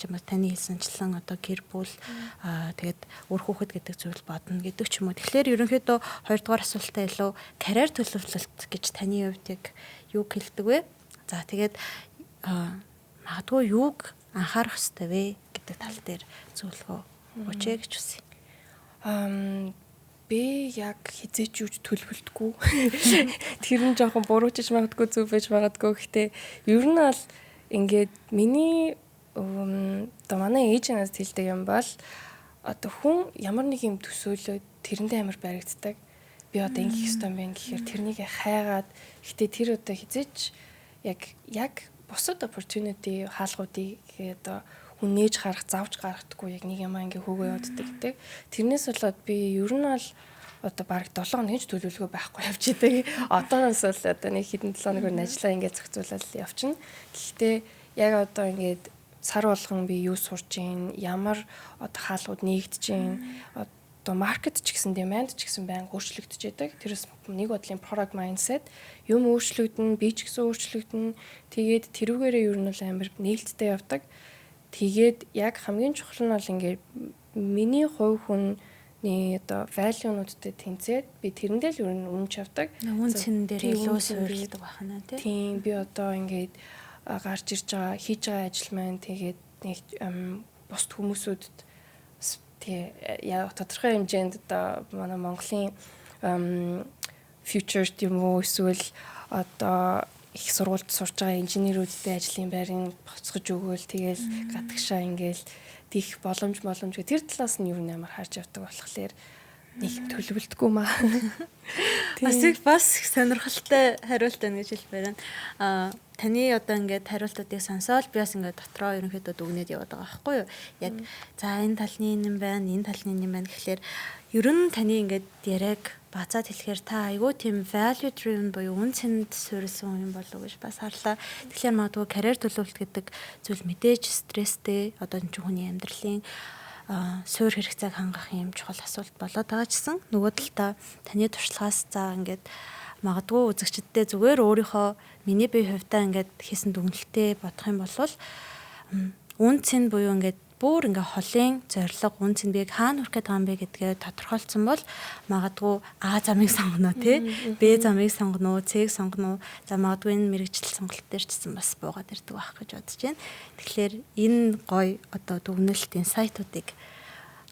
чинь бас таны хэлсэнчлэн одоо гэр бүл тэгээд үр хүүхэд гэдэг зүйл бодно гэдэг ч юм уу. Тэгэхээр ерөнхийдөө хоёрдугаар асуултаа илүү карьер төлөвлөлт гэж таны хувьд яг юу хэлдэг вэ? За тэгээд магадгүй юуг анхаарах ёстой вэ гэдэг тал дээр зөвлөгөө өгөөч гэж хүсье. Би яг хизээч юуч төлөвлөдөггүй. Тэр нь жоохон буруучж магадгүй зөв байж магадгүй. Гэхдээ ер нь бол ингээд миний одоо манай ээж надад хэлдэг юм бол одоо хүн ямар нэг юм төсөөлөөд тэрэндээ амар баригддаг. Би одоо ингэх ёстой юм байна гэхээр тэрнийг хайгаад гэтээ тэр одоо хизээч яг Бусад opportunity хаалгуудыг одоо хүн нээж харах, завж гаргахдаггүй, яг нэг юм ингээ хөөгөө явуулдаг гэдэг. Тэрнээс болоод би ер нь бол одоо бараг 7 хоног ч төлөвлөгөө байхгүй явж идэг. Одооноос бол одоо нэг хэдэн 7 хоногор нь ажиллаа ингээд зохицуулаад явчихна. Гэхдээ яг одоо ингээд сар болгон би юу сурж гин, ямар одоо хаалгууд нээгдэж гин, одоо market ч гэсэн, demand ч гэсэн байнга өөрчлөгдөж байдаг. Тэрээс нэг бодлын product mindset юм өөрчлөгдөн, би ч гэсэн өөрчлөгдөн. Тэгээд тэрүүгээрээ ер нь бол амар нээлттэй явдаг. Тэгээд яг хамгийн чухал нь бол ингээд миний хувь хүний одоо value-нуудтай тэнцээд би тэрэндээ л ер нь үнэнч явдаг. Үнэ цэн дээр илүү суурилдаг байна, тий. Тийм, би одоо ингээд гарч ирж байгаа, хийж байгаа ажил маань тэгээд нэг бусд хүмүүсүүдэд тий яа тодорхой хэмжээнд одоо манай Монголын future юм уу, эсвэл одоо их сургуульд сурж байгаа инженерүүдтэй ажлын байрыг буцгаж өгөөл, тэгэл гадагшаа ингээл тийх боломж боломж тэр талаас нь юу амар харж явдаг болохоор нэг юм төлөвлөдөггүй маа. Бас их сонирхолтой хариулт байна гэж хэлмээр байна. Таны одоо ингээд хариултуудыг сонсоол би бас ингээд дотроо ерөнхийдөө дүгнээд яваад байгаа байхгүй юу? Яг за, энэ талны юм байна, энэ талны юм байна гэхлээр ер нь таны ингээд яриаг базаад хэлэхээр та айгүй тийм value driven буюу үнэ цэнд суурилсан юм болов уу гэж бас харлаа. Тэгэхээр магадгүй карьер төлөвлөлт гэдэг зүйл мэдээж стресстэй, одоо энэ хүний амьдралын суур хэрэгцээг хангах юм чухал асуулт болоод байгаа ч гэсэн нөгөө талдаа таны туршлагаас за ингээд магадгүй үзэгчдээ зүгээр өөрийнхөө миний бие хувьдаа ингээд хийсэн дүгнэлтээ бодох юм бол үнэ цэн буюу ингээд бүр ингээ холын зорилго, үнэ цэн би хаана хүрэх гээд байгаа юм бэ гэдгээ тодорхойлцсон бол магадгүй А замыг сонгоно, тий, Б замыг сонгоно уу, С-г сонгоно уу, за магадгүй энэ мэргэжил сонголт дээр ч гэсэн бас буугаад ирдэг байх гэж бодож байна. Тэгэхээр энэ гоё одоо дүгнэлт, insight уудыг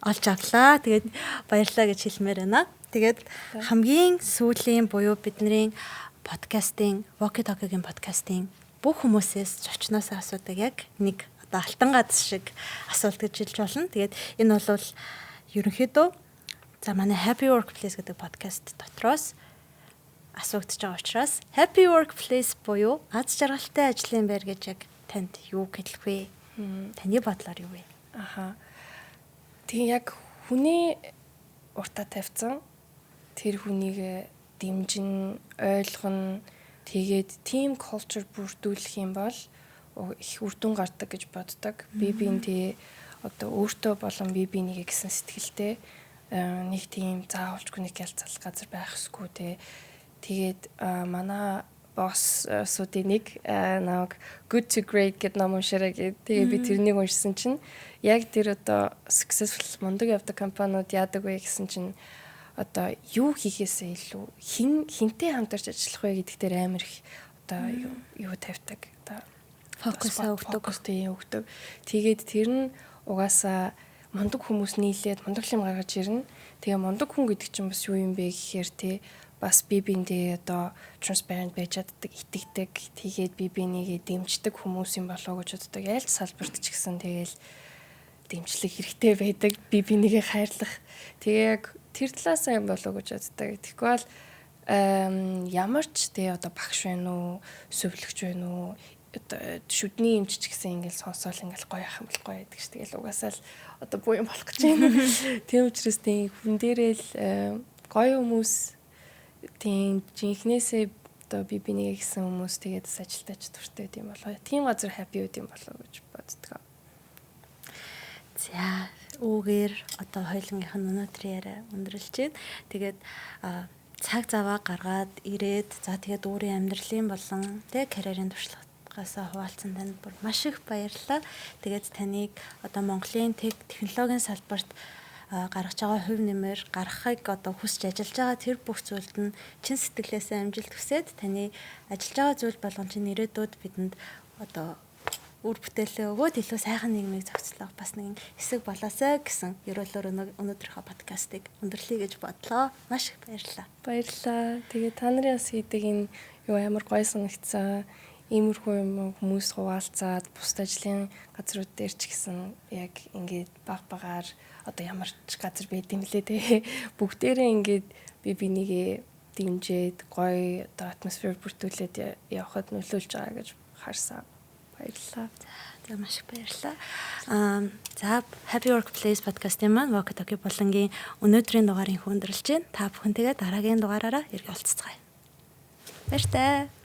олж авлаа. Тэгээд баярлалаа гэж хэлмээр байна. Тэгээд хамгийн сүүлийн буюу бидний подкастын, Walkie Talkie-гийн подкастын бүх хүмүүсээс, зочноос асуудаг яг нэг одоо алтан газ шиг асуулт гэж хэлж болно. Тэгээд энэ бол ерөнхийдөө за манай Happy Workplace гэдэг подкаст дотроос асуугдж байгаа учраас Happy Workplace буюу аз жаргалтай ажлын байр гэж яг танд юу хэлэх вэ? Таны бодлоор юу вэ? Аха. Тийм, яг хүний уртаа тавьсан тэр хүнийг дэмжин, ойлгоно, тэгээд team culture бүрдүүлэх юм бол их үр дүн гардаг гэж боддог. Би биендээ одоо өөртөө болон бие биенийгээ гэсэн сэтгэлтэй нэг тийм заавалчгүй нэг ялцал газар байх ёсгүй те. Тэгээд манай boss уудын нэг нэг "Good to Great" гэдэг ном уншаарай гэдэг. Тэгээ би тэрнийг уншсан чинь яг тэр одоо successful, мундаг явдаг компаниуд яадаг вэ гэсэн чинь одоо юу хийхээсээ илүү хэн хэнтэй хамтарч ажиллах вэ гэдэг дээр амар их одоо юу юу тавьдаг. Одоо фокус өгдөг. Фокус тийм өгдөг. Тэгээд тэр нь угаасаа мундаг хүмүүс нийлээд мундаг юм гаргаж ирнэ. Тэгээ мундаг хүн гэдэг чинь бас юу юм бэ гэхээр те бас бие биендээ одоо transparent байж чаддаг, итгэдэг, тэгээд бие бинийгээ дэмждэг хүмүүс юм болоо гэж боддог. Аль ч салбарт ч гэсэн тэгээл дэмжлэг хэрэгтэй байдаг. Бие бинийгээ хайрлах. Тэгээ яг тэр талаасаа юм болоо гэж боддог. Тэгэхгүй бол ямар ч тэ одоо багш байна уу, сувилагч байна уу, одоо шүдний эмч ч гэсэн ингээл сонсоол ингээл гоё ах юм бол гоё гэдэг ш. Тэгэл угаасаа л одоо буу юм болох гэж байна. Тийм учраас тийм хүн дээрээ л гоё хүмүүс, тийм жинхнээсээ одоо би бинийг гэсэн хүмүүс, тэгээд бас ажилдаа ч дуртай тийм болоо. Тийм газар happy байд юм болоо гэж боддог. За, үүгээр одоо хоёулангийнх нь өнөөдрийн яриа өндөрлөж байна. Тэгээд цаг заваа гаргаад ирээд, за тэгээд өөрийн амьдралын болон тэг карьерийн туршлагаасаа хуваалцсан танд бүр маш их баярлалаа. Тэгээд таныг одоо Монголын технологийн салбарт гаргаж байгаа хувь нэмэр гаргахыг одоо хүсэж ажиллаж байгаа тэр бүх зүйлд нь чин сэтгэлээсээ амжилт хүсээд, таны ажиллаж байгаа зүйл болгон чинь ирээдүйд бидэнд одоо үр бүтээлээ өгөөд илүү сайхан нийгмийг зохицлох бас нэгэн хэсэг болоосай гэсэн ерөөлөөр өнөөдрийнхөө подкастыг өндөрлөе гэж бодлоо. Маш их баярлалаа. Баярлалаа. Тэгээ та нарын бас хийдэг энэ юу амар гоё санагцсан. Иймэрхүү юм хүмүүс хуваалцаад бусад ажлын газрууд дээр ч гэсэн яг ингээд баг багаар одоо ямар ч газар байд юм лээ те. Бүгдээрээ ингээд би бинийгээ дэмжиж гоё одоо атмосфер бүрдүүлээд явхад нөлөөлж байгаа гэж харсан. Баярлалаа. За, маш их баярлалаа. За, Happy Workplace podcast-ийн маань Walkie Болонгийн өнөөдрийн дугаарын өндөрлөж байна. Та бүхэнтэйгээ дараагийн дугаараараа эргээ уулзацгаая. Баяртай.